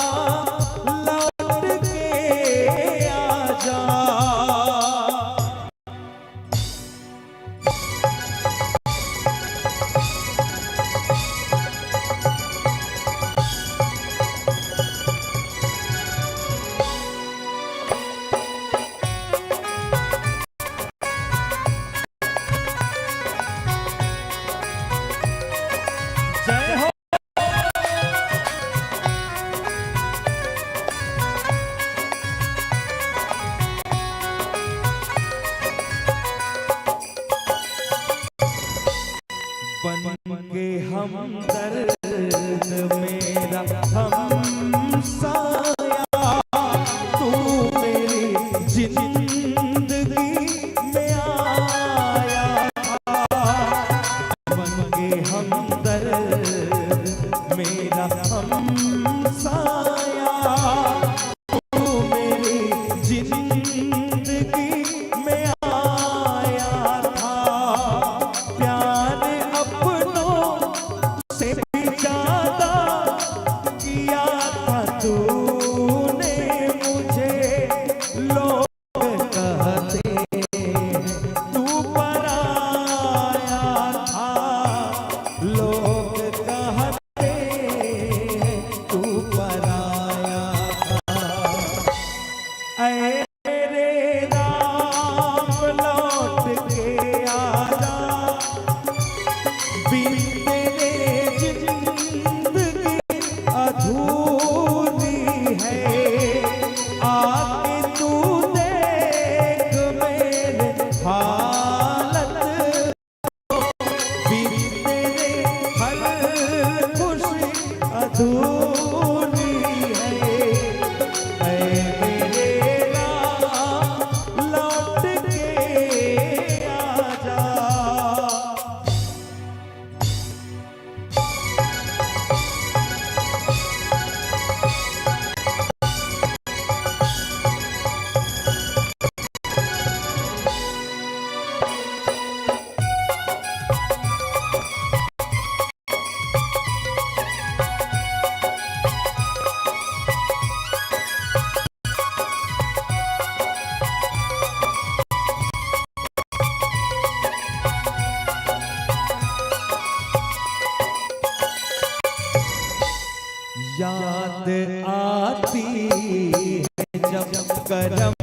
आती है जब करम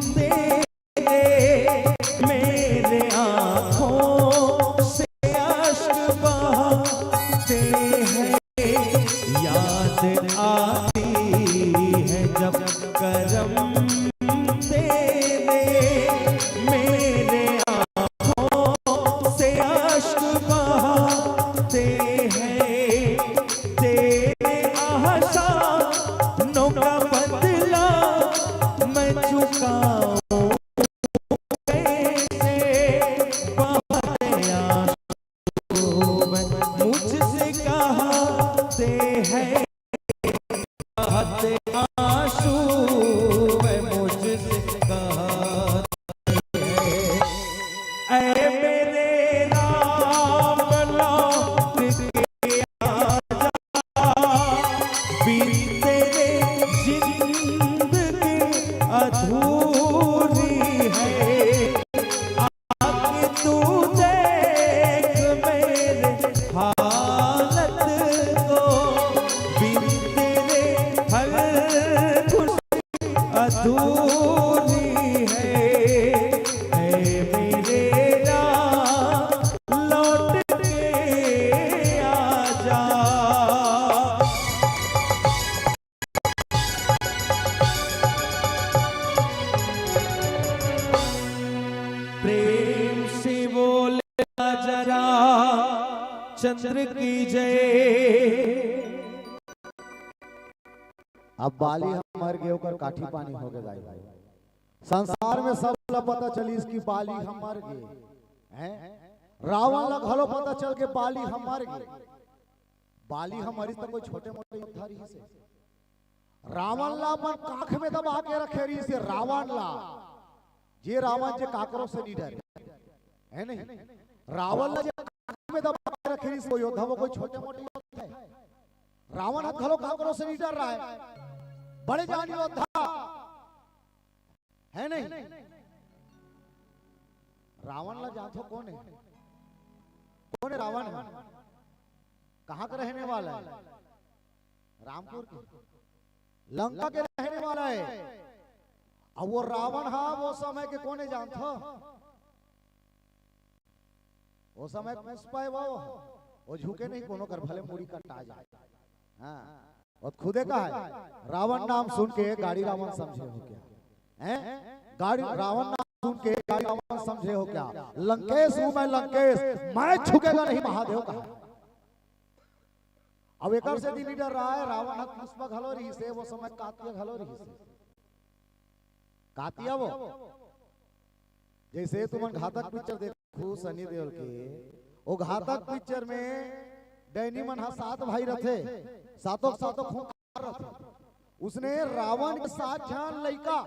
तेरे, मेरे आंखों से अश्क बहाते हैं। याद आती है जब करम तेरे, मेरे आंखों से अश्क बहाते हैं। तेरे एहसानों का बदला मैं चुकाऊं कैसे? बहाते आंसू मैं मुझसे कहाते हैं, बहाते आंसू मैं मुझसे कहाते हैं। ऐ मेरे राम, लौट के आजा, बिन तेरे जिंदगी अधूरी है। आके तू देख मेरे हालत को, बिन तेरे हर खुशी अधूरी है। ऐ मेरे राम, लौट के आजा। प्रेम से बोले जरा चंद्र की जय। अब बाली ह मर गे, ओकर काठी पानी हो गे दाई भाई। संसार में सब ला पता चलिस कि बाली ह मर गे, हैं? रावण ला घलो पता चल के बाली ह मर गे। बाली ह मरिस त कोई छोटे मोटे योद्धा रहिस हे? रावण ला अपन काख में दबा के रखे रहिस हे, रावण ला, जे रावण जे काकरो से नहीं डरे, है नहीं? रावण ला जे काख में दबा के रखे रहिस हे, वो योद्धा वो कोई छोटे मोटे योद्धा है? रावण ह घलो काकरो से नहीं डर रहा है, बड़े जान योद्धा है नहीं? रावण ला जानथो कोन है? कोन है रावण ह? कहाँ का रहने वाला है? रामपुर के, लंका के रहने वाला है। अब वो रावण हा, वो समय के कोने जानथो? वो समय पुष्पा है वो, वो झुके नहीं कोनो कर, भले मुड़ी कटा जाए। हाँ, वो खुदे कहा है, "रावण नाम सुन के गाड़ी रावण समझे हो क्या?" हैं? गाड़ी, रावण नाम सुन के गाड़ी रावण समझे हो क्या? लंकेश हूँ मैं लंकेश, मैं झुकेगा नहीं महादेव कहा। अब एकर से भी नहीं डर रहा है, रावण ह पुष्पा घलो रहिस हे, वो समय कातिया घलो रहिस हे। कातिया वो, जैसे तुमन घातक पिक्चर देखू सनी देओल के, वो घातक पिक्चर में डैनी मन हा सात भाई रथे, सातों के सातों खूंखार रथे। उसने रावण के सात झन लइका,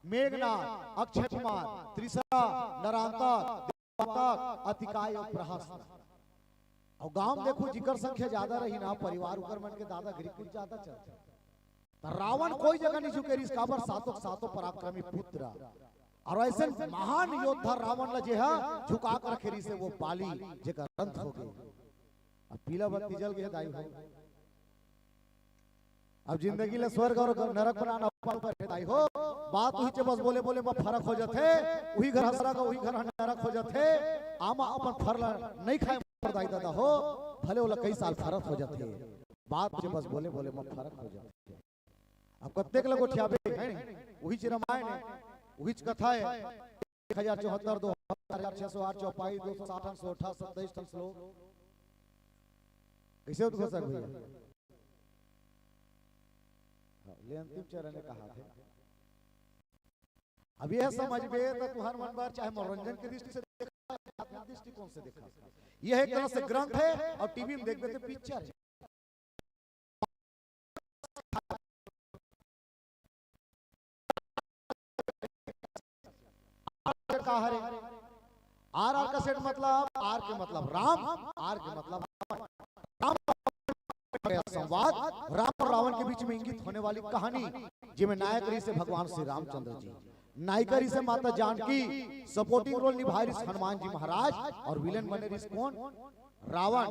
मेघनाथ, अक्षय कुमार, त्रिशरा, नरांता, देवपातक, अतिकाय अउ प्रहस्त। अउ गांव में देखू, जिकर संख्या ज्यादा रही ना परिवार, उकर मन के दादागिरी कुछ ज्यादा चलथे। त रावण कोई जगह नहीं झुके रहिस, काबर सातों के सातों पराक्रमी पुत्र। अउ अइसन महान योद्धा रावण ला जे हा झुका के रखे रहिस हे, वो बाली, जेकर अंत हो गे। अब पीला बत्ती जल गे दाई हो। अब जिंदगी ला स्वर्ग अउ नरक बनाना अपन ऊपर हे दाई हो। बात उही चे बस बोले बोले म फरक हो जाथे। उही घर ह स्वर्ग, उही घर ह नरक हो जाथे। आमा अपन फर ला नहीं खाए पर दाई ददा हो, भले ओला कई साल फरक हो जाथे। बात चे बस बोले बोले म फरक हो जाथे। अब कतेक ला गोठियाबे, है नहीं? उहीच रामायण है, उहीच कथा है। एक हजार चौहत्तर, दो हजार, छह सौ आठ, चौपाई, दो सौ साठ, सौ अठारह, सत्ताईस ठन श्लोक। कैसे उद्घोषक भैया? हाँ, ले अंतिम चरण में कहा थे। अब यह समझ में तो तुहर मन बार चाहे मनोरंजन की दृष्टि से देखा, आध्यात्मिक दृष्टिकोण से देखा, यह एक तरह से ग्रंथ है और टीवी में देखबे तो पिक्चर है। का हरे? आर आर का सेट मतलब आर के मतलब राम, आर के मतलब रावण। राम संवाद, राम और रावण के बीच में इंगित होने वाली कहानी, जिसमें नायक रहिस हे भगवान श्री रामचंद्र जी, नायिका रहिस हे माता जानकी, सपोर्टिंग रोल निभाए रहिस हनुमान जी महाराज, और विलेन बने रहिस कोन? रावण।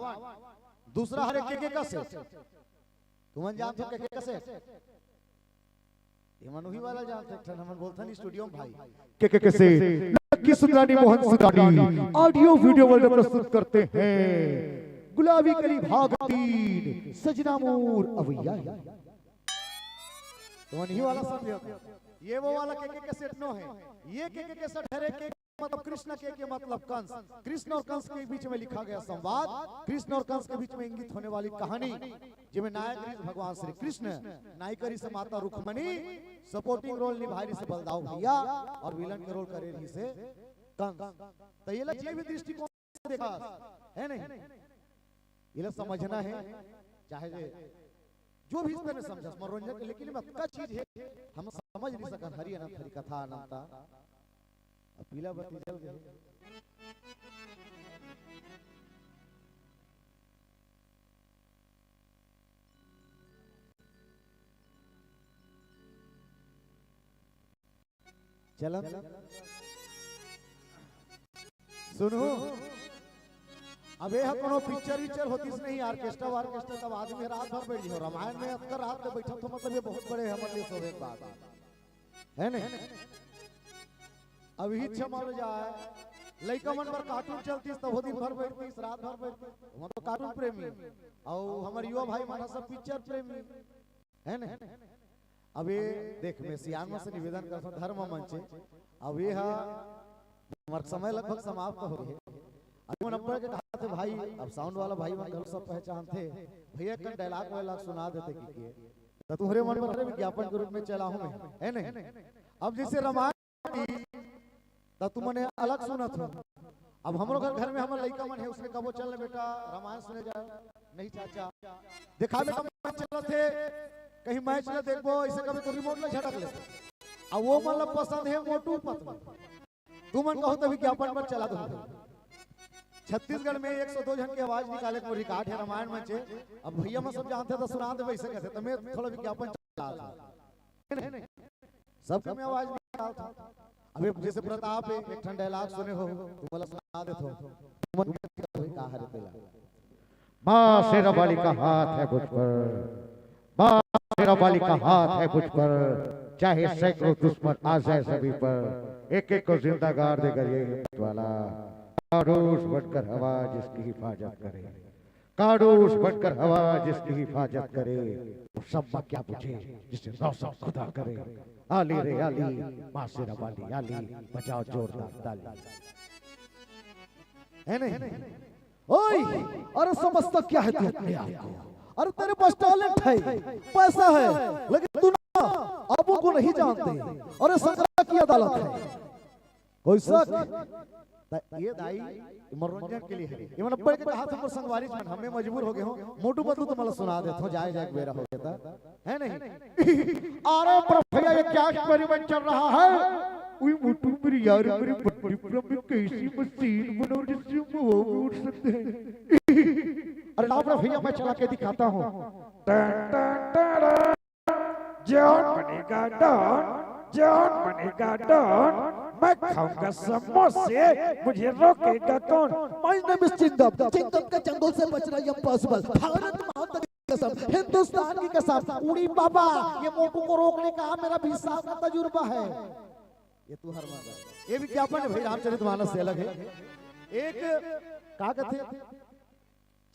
दूसरा हरे के, के का सेट? तुमन जानथो के के कैसेट? ये मन उही वाला जानथे, एक ठन हमन बोलथन स्टूडियो में भाई। K K cassette, Lucky Sundarani, Mohan Sundarani, audio video world प्रस्तुत करते हैं गुलाबी कली भाग तीन, सजना मोर अवैया है। तुमन ही वाला समझे हो। ये वो वाला के के कैसेट नो है। ये के के कैसेट हरे के मतलब कृष्ण, के के मतलब कंस। कृष्ण और कंस के बीच में लिखा गया संवाद, कृष्ण और कंस के बीच में इंगित होने वाली कहानी, जिसमें नायक रहिस भगवान श्री कृष्ण, नायिका रहिस माता रुक्मणी, सपोर्टिंग रोल निभाए रहिस बलदाऊ भैया और विलन के रोल करे रहिस कंस। तो ये ला जे भी दृष्टिकोण से देखा है नहीं, ये ला समझना है, चाहे जे जो भी इस तरह समझस मनोरंजन के, लेकिन एमा अतका चीज है हम समझ नहीं सकन। हरि अनंत हरि कथा अनंता। अब पीला बत्ती जल गए। चलन सुनहू। अब ये ह कोनो पिक्चर विक्चर होतिस नहीं, ऑर्केस्ट्रा वार्केस्ट्रा, तब आदमी रात भर बैठ जाओ। रामायण में अतका रात ले बैठा तो मतलब ये बहुत बड़े हमर लिए शोभे के बात है, है नहीं? अब ही इच्छा मानो जाए, लइका मन बर कार्टून चलतिस तब वो दिन भर बैठतिस, रात भर बैठतिस। हम तो कार्टून प्रेमी, और हमर युवा भाई मन ह सब पिक्चर प्रेमी, है नहीं? अब ये देख, मैं सियान मन से निवेदन करता हूँ, धर्म मंच, अब ये हा हमर समय लगभग समाप्त हो गए। अभी मन अब्बड़ के कहा थे भाई, अब साउंड वाला भाई मन घलो सब पहचान थे, भैया कन डायलॉग वायलॉग सुना देते कि के, तो तुम्हारे मन पर विज्ञापन के रूप में चला हूँ मैं, है नहीं? अब जैसे रामायण, तो तुमने अलग सुनत हो। अब हमरो घर, घर में हमर लइका मन है, उसने कबो चल ले बेटा रामायण सुने जाओ, नहीं चाचा, देखा बेटा मैच चलत है, कहीं मैच ले देखबो, ऐसे कभी तो रिमोट ले झटक लेते। अब वो मतलब पसंद है मोटू पतलू, तुमन कहो तो विज्ञापन पर चला दो। छत्तीसगढ़ में एक सौ दो झन के आवाज निकाले को रिकॉर्ड है रामायण मंच। अब भैया मन सब जानते तो सुना दे वैसे कैसे, तो मैं थोड़ा विज्ञापन चला दो। सबके में आवाज निकाल था। अबे जैसे प्रताप है, एक ठन डायलॉग सुने हो, तुम वाला सुना दे तो। तुमन के का हरे तेला। माँ शेरा वाली का हाथ है मुझ पर, माँ शेरा वाली का हाथ है मुझ पर, चाहे सैकड़ों दुश्मन आ जाए सभी पर, एक एक को जिंदा गाड़ देगा ये हिम्मत वाला। काड़ूस बनकर हवा जिसकी हिफाजत करे, काड़ूस बनकर हवा जिसकी हिफाजत करे, वो सब क्या बुझे जिसे रोशन खुदा करे। आली रे आली, माँ शेरा वाली आली, बजाओ जोरदार ताली। है नहीं? ओए, अरे समझता क्या है तू अपने आप को? अरे तेरे पास टैलेंट है, पैसा है, लेकिन तू ना अबू को नहीं जानते। अरे संग्रह की अदालत है। कोई शक? त ये दाई मनोरंजन के लिए है। ये मन अब्बड़ के कहा था पर संगवारी मन, हमें मजबूर हो गए हो। मोटू पतलू तो मला सुना देत हो, जाए जाए बेरा हो गया था। है नहीं? अरे पर भैया, ये क्या एक्सपेरिमेंट चल रहा है? उई मोटू, मेरी यार, मेरी बड्डी पूरा में कैसी मशीन बनाओ जिससे हम हवा में उड़ सकते हैं। अरे लाओ रे भैया, मैं चला के दिखाता हूँ। टन, टन, टन, टन। जॉन बनेगा डॉन, जॉन बनेगा डॉन। मैं खाऊंगा समोसे, मुझे रोकेगा कौन? My name is Chingam. Chingam के चंगुल से बचना impossible। भारत माता कसम, हिंदुस्तान की कसम, उड़ी बाबा, ये मोटू को रोकने का मेरा बीस साल का तजुर्बा है। ये तू हर मांगा। ये विज्ञापन है भाई, रामचरित मानस से अलग है। एक का कहते,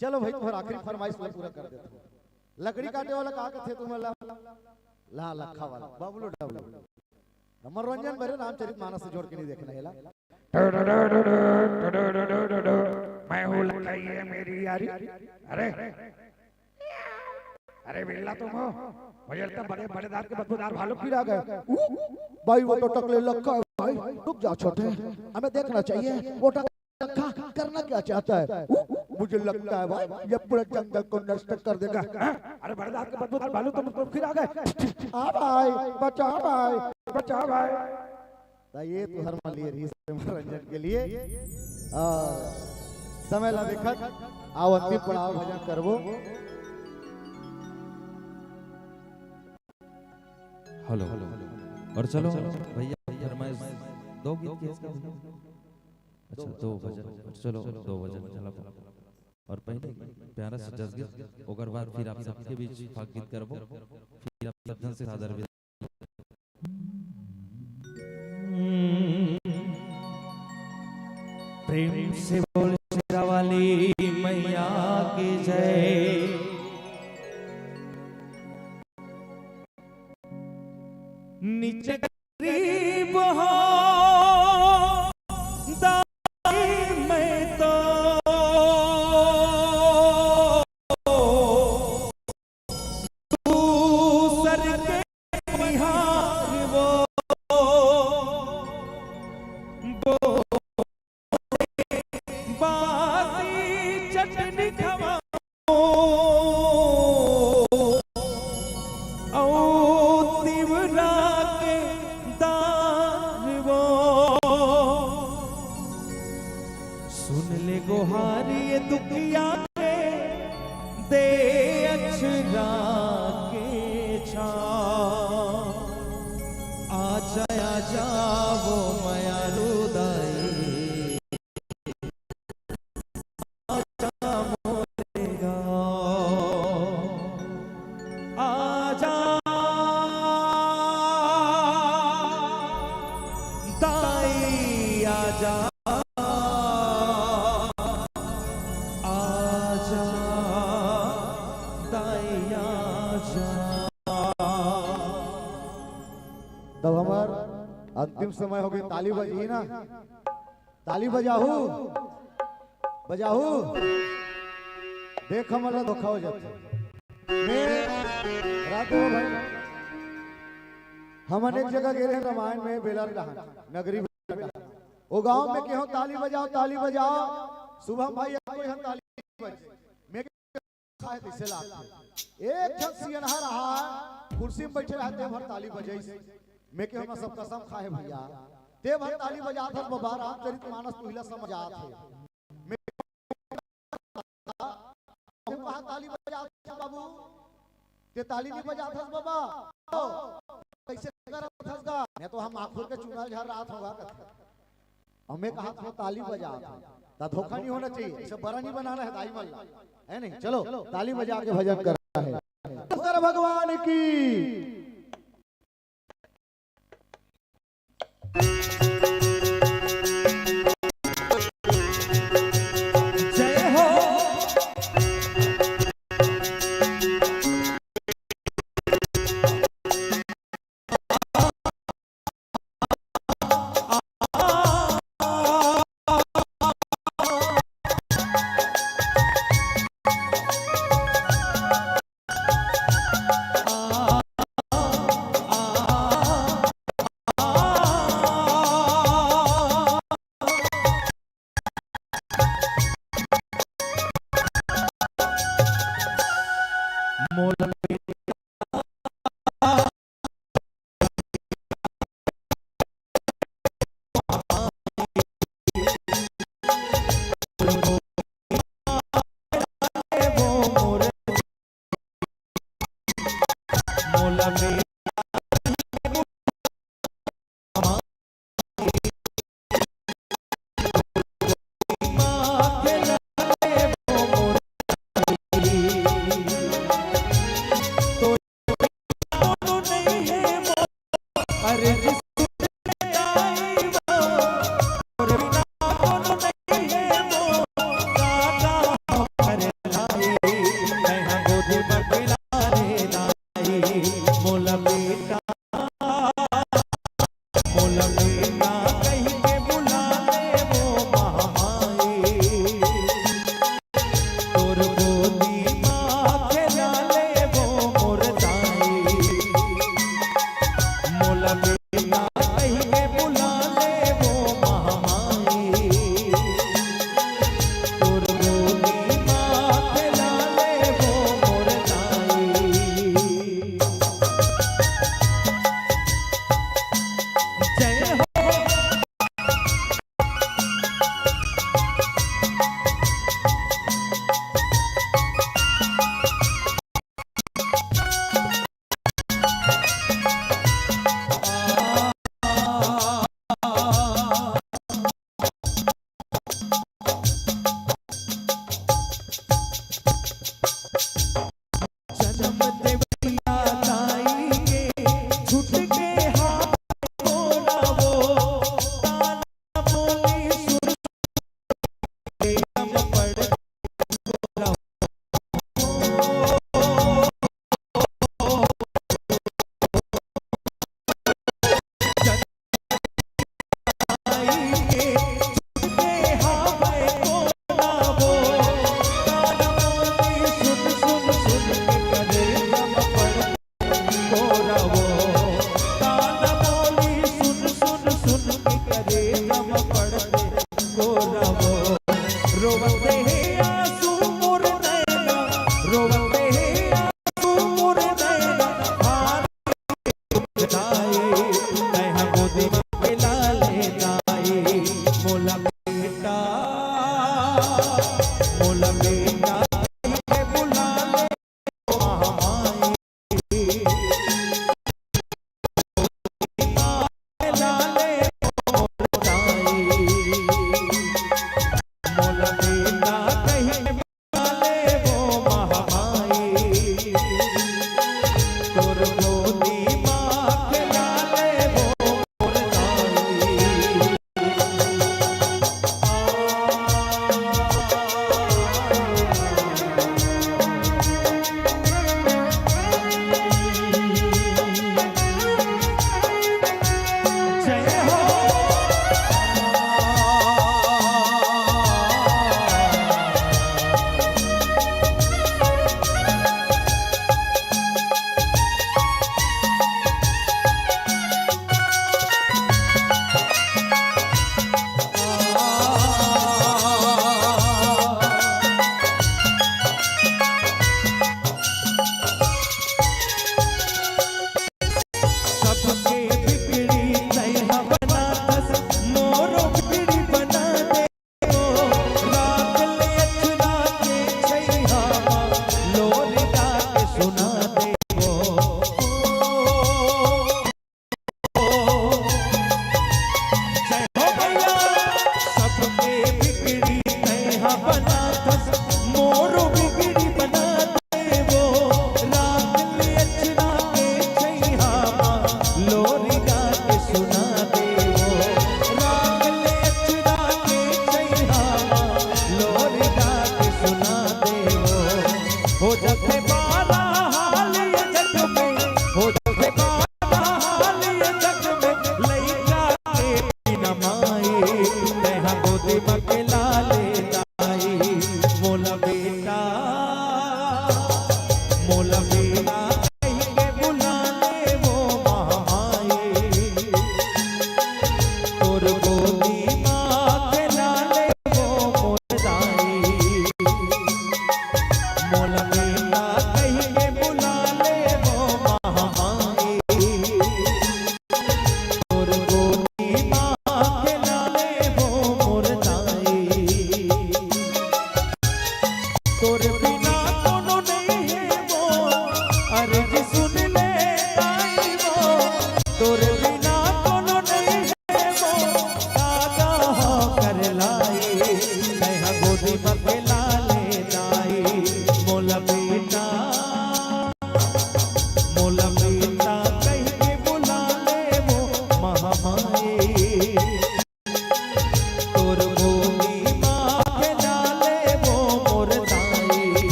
चलो भाई, तुम्हारा आखिरी फरमाइश मैं पूरा कर देता हूँ। लकड़ी काटे वाला का कहते तुम वाला? ला लखा वाला, बबलू डबलू। मनोरंजन भरे रामचरित मानस से जोड़ के नहीं देखना है ला। मैं हूँ लखा, ये मेरी यारी। अरे, अरे बिल्ला तुम हो? मुझे लगता है बड़े, बड़े दांत के बदबूदार भालू कीड़ा आ गए। ऊ, भाई वो तो टकले लखा है भाई, रुक जा छोटे, हमें देखना चाहिए वो टकले लखा करना क्या चाहता है। ऊ, मुझे लगता है भाई ये पूरा जंगल को नष्ट कर देगा। हाँ? अरे बड़े दांत के बदबूदार भालू तुम, तुम फिर आ गए। आ भाई, बचा भाई, बचा भाई। त ये तुहर मन लिए रहिस मनोरंजन के लिए। और समय ला देखत, आओ अंतिम पड़ाव भजन करबो। हेलो। और चलो भैया, फरमाइश दो गीत के इसका भैया। अच्छा, दो भजन। चलो, दो भजन चला। और पहले प्यारा सा जस गीत, ओकर बाद फिर आप सबके बीच फाग गीत करबो, फिर आप सब झन से सादर विदाई। प्रेम से बोल शेरा वाली मैया की जय। नीचे गरीब हो दाई मैं तो, तू सर के निहार वो, वो बासी चटनी खवा अउ तिवरा के दार वो। सुन ले गोहार ये दुखिया के, दे अछरा के छाँव। आजा, आजा वो मयारू दाई। आजा मोरे गाँव, आजा दाई आजा, आजा दाई आजा। तब हमर अंतिम समय होगे, ताली बजही ना। ताली बजाहू, बजाहू। देख, हमर ला धोखा हो जाथे। मैं रात में भाई, हमन एक जगह गे रहे रामायण में, बेलर डहान, नगरी बेलर डहान। ओ गांव में केहो ताली बजाओ, ताली बजाओ। शुभम भाई, कोई हम ताली नहीं बजे। मैं खाए तइसे लागथे। एक झन सियनहा रहा, कुर्सी में बैठे रहा, ते भर ताली बजाइस। मैं केहो, मैं सब कसम खाए भैया, ते भर ताली बजात हस बाबा, रामचरित मानस पहिला समझात हे। मैं केहो, कहाँ ताली बजात हस बाबू, ते ताली नहीं बजात हस बाबा, कइसे करत हस गा? मैं तो हम आखुर के चुनाव झर रात होगा कथे। अउ मैं कहा था ताली बजा, ता धोखा नहीं होना चाहिए, इसे बड़ा नहीं बनाना है दाई मन ला, है नहीं? चलो ताली बजा के भजन करना है। शंकर भगवान की जय हो।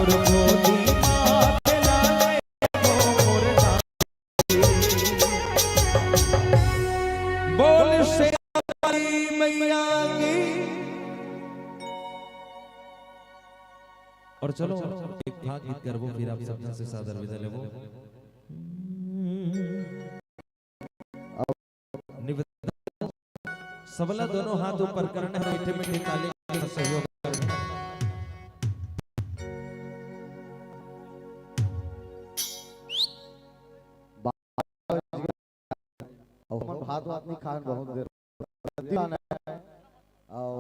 बोल शेरावाली मैया की। और चलो, एक ठा गीत करबो, फिर आप सब झन से सादर विदा लेबो। निवेदन, सबला दोनों हाथ ऊपर करना हे, मीठे मीठे ताली के साथ सहयोग करना। अउ हमन भात वात नइ खान बहुत देर। अउ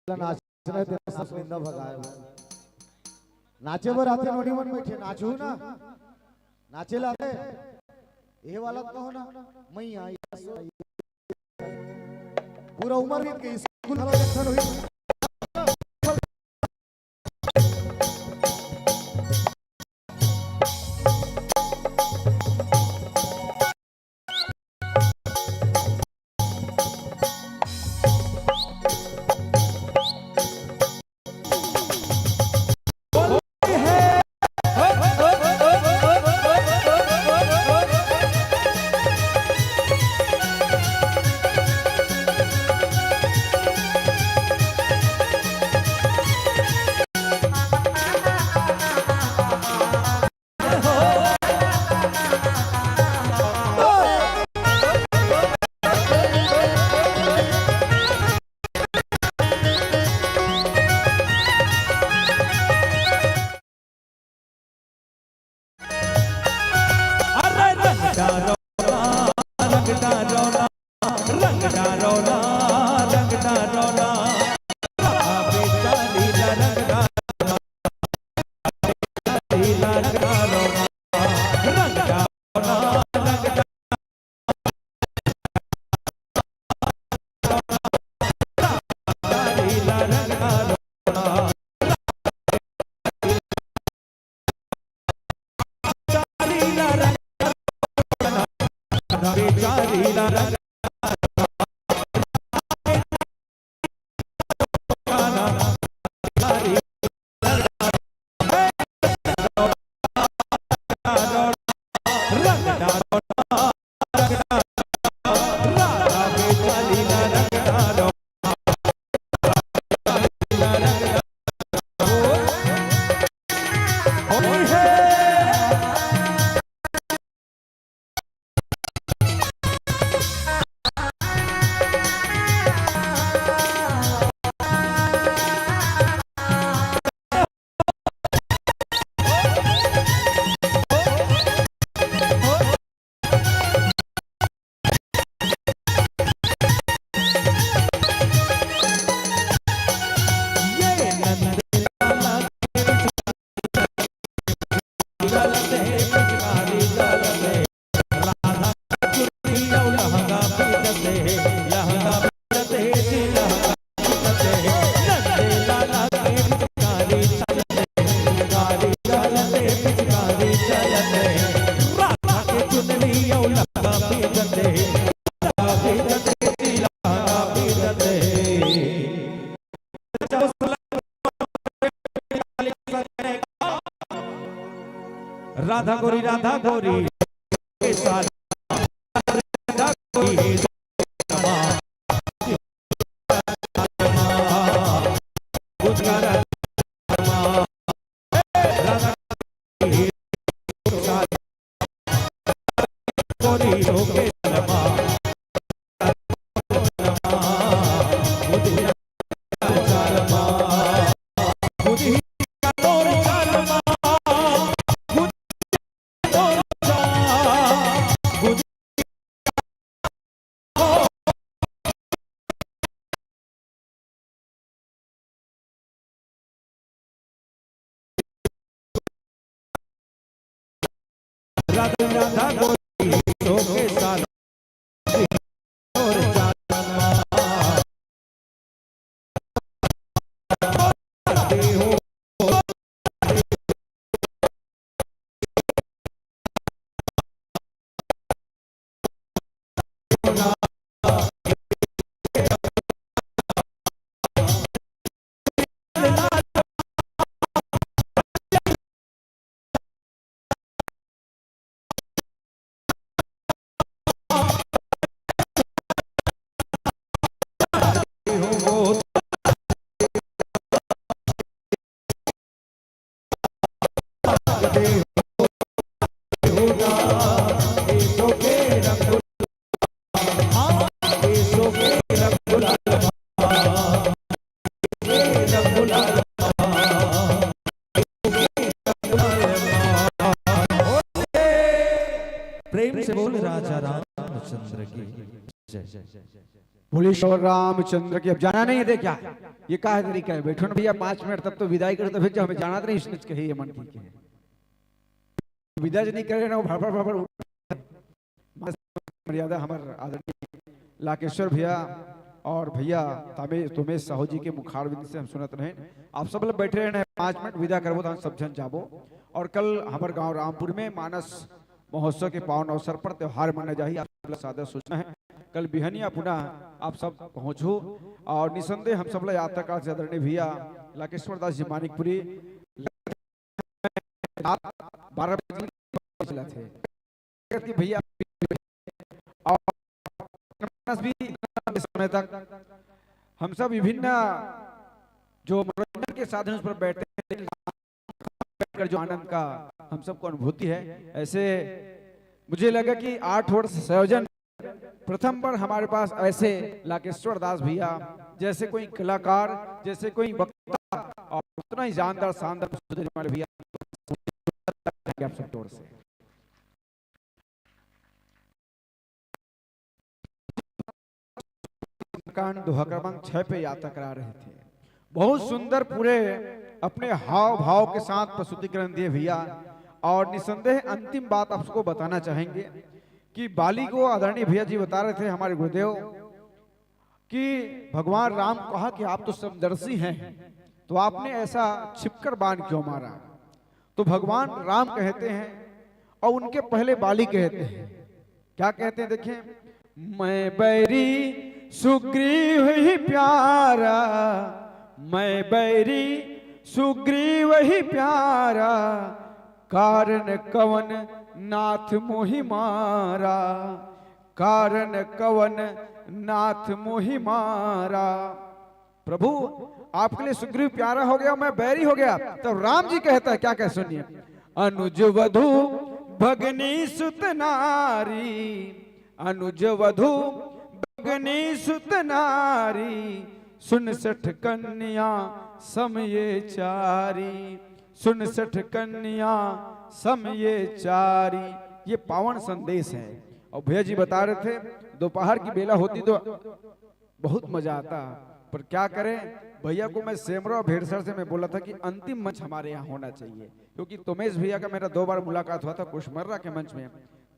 नाचना हे, तेला सब निंदा भगाए बर। नाचे बर आथे नोनी मन बइठे, नाचहू ना। नाचे ला आथे। एहे वाला तो हो ना। मैया, पूरा उमर बीत गई, स्कूल घलो देखथन होही। अरे रंग डारो ना, रंग डारो ना, रंग डारो ना, रंग डारो ना, राधा बेचारी ला रंग डारो ना, बेचारी ला रंग डारो ना, रंग डारो ना, रंग डारो राधा गोरी, राधा गोरी, राधा गोरी। प्रेम से बोल राजा रामचंद्र की जय। बोलिए श्री रामचंद्र की। अब जाना नहीं है क्या? ये का तरीका है? बैठो ना भैया पाँच मिनट, तब तो विदाई करो, तो फिर जो हमें जाना तो नहीं, इसने कही ये मन की है। विदा जो नहीं करे ना, वो भड़बड़ भड़बड़ उठ-, मर्यादा हमर आदरणीय लाकेश्वर भैया और भैया तामे-, तोमेश साहू जी के मुखारविंद से हम सुनत रहेन। आप सब लोग बैठे रहना है, पाँच मिनट विदा करबो तो हम सब झन जाबो। और कल हमर गांव रामपुर में मानस महोत्सव के पावन अवसर पर त्योहार मनाए जाही, आप सब ला सादर सूचना है। कल बिहनिया पुनः आप सब पहुंचू और निसंदेह हम सब ला यात्रा काल से आदरणीय भैया लाकेश्वर दास जी मानिकपुरी रात बारह बजे चला थे। करती भैया और मानस भी समय तक हम सब विभिन्न जो मनोरंजन के साधन उस पर बैठते हैं, बैठकर जो आनंद का हम सबको अनुभूति है, ऐसे मुझे लगा कि आठ वर्ष संयोजन प्रथम बार हमारे पास ऐसे लाकेश्वर दास भैया जैसे कोई कलाकार, जैसे कोई वक्ता और उतना ही जानदार शानदार प्रस्तुति देने वाले भैया आप सब जोर से। कांड दोहा क्रमांक छह पे यात्रा करा रहे थे। बहुत सुंदर पूरे अपने हाव भाव के साथ प्रस्तुतिकरण दिए भैया। और निसंदेह अंतिम बात आप सबको बताना चाहेंगे कि बाली को आदरणीय भैया जी बता रहे थे हमारे गुरुदेव कि भगवान राम कहा कि आप तो समदर्शी हैं, तो आपने ऐसा छिपकर बाण क्यों मारा? तो भगवान राम कहते हैं और उनके पहले बाली कहते हैं। क्या कहते हैं? देखें, मैं बैरी सुग्रीव ही प्यारा, मैं बैरी सुग्रीव ही प्यारा, कारण कवन नाथ मोहि मारा, कारण कवन नाथ मोहि मारा। प्रभु, आपके लिए सुग्रीव प्यारा हो गया, मैं बैरी हो गया। तब राम जी कहता है, क्या कह सुनिए, अनुज वधु भगनी सुत नारी, अनुज वधु भगनी सुत नारी, सुन सठ कन्या सम ये चारी, सुन सठ कन्या सम ये चारी। ये पावन संदेश है। और भैया जी बता रहे थे, दोपहर की बेला होती तो बहुत मजा आता, पर क्या करें, भैया को मैं सेमरा और भेड़सर से मैं बोला था कि अंतिम मंच हमारे यहाँ होना चाहिए, क्योंकि तोमेश भैया का मेरा दो बार मुलाकात हुआ था कुशमर्रा के मंच में।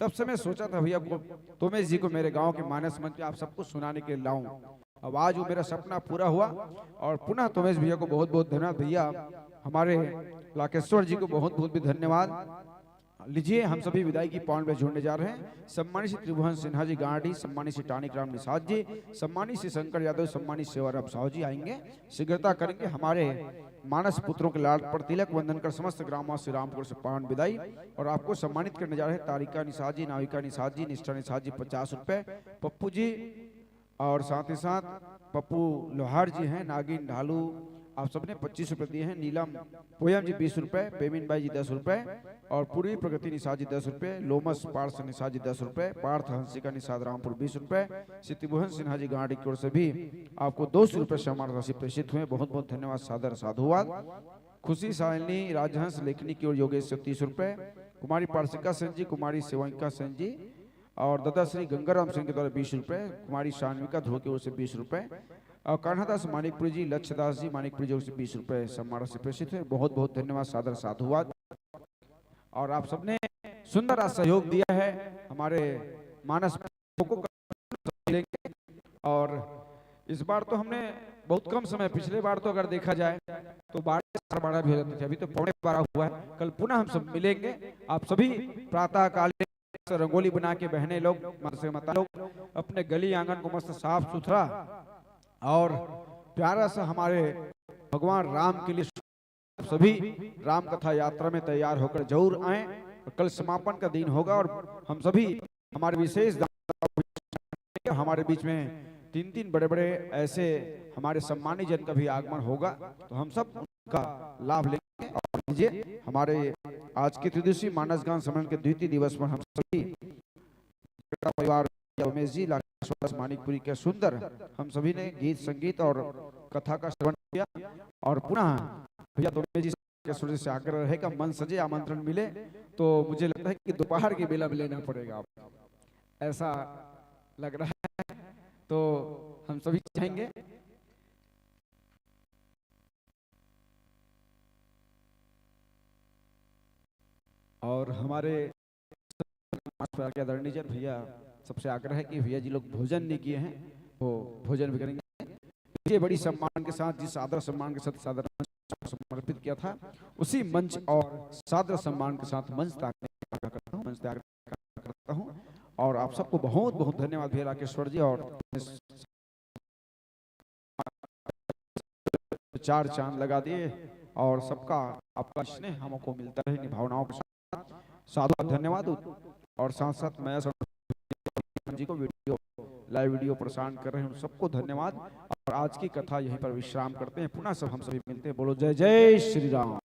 तब से मैं सोचा था भैया को, तोमेश जी को मेरे गांव के मानस मंच पे आप सबको सुनाने के लिए लाऊं। अब आज वो मेरा सपना पूरा हुआ और पुनः तोमेश भैया को बहुत बहुत धन्यवाद। भैया हमारे लाकेश्वर जी को बहुत बहुत भी धन्यवाद। लीजिए, हम सभी विदाई की पावन में जुड़ने जा रहे हैं। सम्मानित श्री त्रिभुवन सिन्हा जी गांडी, सम्मानित श्री टानिक राम निषाद जी, सम्मानित श्री शंकर यादव, सम्मानित सेवाराम साहू जी आएंगे, शीघ्रता करेंगे। हमारे मानस पुत्रों के लाल पर तिलक वंदन कर समस्त ग्रामवासी रामपुर से पावन विदाई। और आपको सम्मानित करने जा रहे हैं तारिका निषाद जी, नाविका निषाद जी, निष्ठा निषाद जी पचास रुपए, पप्पू जी और साथ ही साथ पप्पू लोहार जी हैं, नागिन ढालू, आप सबने पच्चीस रुपए दिए हैं। नीलम पोयम जी बीस रुपए, बेमिन बाई जी दस रुपए और पूर्वी प्रगति निषाद जी दस रुपए, लोमस पार्थ निषाद जी दस रुपए, पार्थ हंसिका निषाद रामपुर बीस रुपए, श्री त्रिभुवन सिन्हा जी गांडी की ओर से भी आपको दो सौ रुपए सम्मान राशि प्रेषित हुए। बहुत बहुत धन्यवाद, सादर साधुवाद। खुशी सायनी राजहंस लेखनी की ओर योगेश से तीस रुपए, कुमारी पार्शिका सेन जी, कुमारी सेवांका सेन जी और दादा श्री गंगाराम सिंह के द्वारा बीस रुपए, कुमारी शान्विका ध्रुव की ओर से बीस रुपए और कान्हादास मानिकपुरी जी, लक्ष्यदास जी मानिकपुरी जी ओर से बीस रुपए सम्मान राशि प्रेषित है। बहुत बहुत धन्यवाद, सादर साधुवाद। और आप सबने सुंदर आज सहयोग दिया है हमारे मानस को लेंगे। और इस बार तो हमने बहुत कम समय, पिछले बार तो अगर देखा जाए तो बारह, साढ़े बारह भी हो जाते थे, अभी तो पौने बारह हुआ है। कल पुनः हम सब मिलेंगे। आप सभी प्रातः काल रंगोली बना के बहने लोग, मदरसे माता लोग अपने गली आंगन को मस्त साफ सुथरा और प्यारा सा हमारे भगवान राम के लिए सभी राम कथा यात्रा में तैयार होकर जरूर आएं। और कल समापन का दिन होगा और हम सभी हमारे विशेष दान, हमारे बीच में तीन तीन बड़े बड़े ऐसे हमारे सम्मानित जन का भी आगमन होगा, तो हम सब उनका लाभ लेंगे। और लीजिए, हमारे आज के त्रिदिवसीय मानस गान सम्मेलन के द्वितीय दिवस पर हम सभी परिवार, उमेश जी, लाकेश्वर दास मानिकपुरी के सुंदर हम सभी ने गीत संगीत और कथा का श्रवण किया। और पुनः भैया उमेश जी के सूर्य से आग्रह रहेगा, मंच सजे, आमंत्रण मिले तो मुझे लगता है कि दोपहर की बेला में लेना पड़ेगा आप, ऐसा लग रहा है। तो हम सभी चाहेंगे। और हमारे आदरणीय जन भैया, सबसे आग्रह है कि भैया जी लोग भोजन नहीं किए हैं, वो भोजन भी करेंगे। ये बड़ी सम्मान के साथ, जिस आदर सम्मान के साथ सादर समर्पित किया था, उसी मंच और सादर सम्मान के साथ मंच त्याग करता हूँ, मंच त्याग करता हूँ। और आप सबको बहुत बहुत धन्यवाद भैया राकेश्वर जी, और चार चांद लगा दिए। और सबका आपका स्नेह हमको मिलता रहे, निभावनाओं के साथ साधु धन्यवाद। और साथ साथ मैं जी को वीडियो, लाइव वीडियो प्रसारण कर रहे हैं, उन सबको धन्यवाद। और आज की कथा यहीं पर विश्राम करते हैं। पुनः सब हम सभी मिलते हैं। बोलो जय जय श्री राम।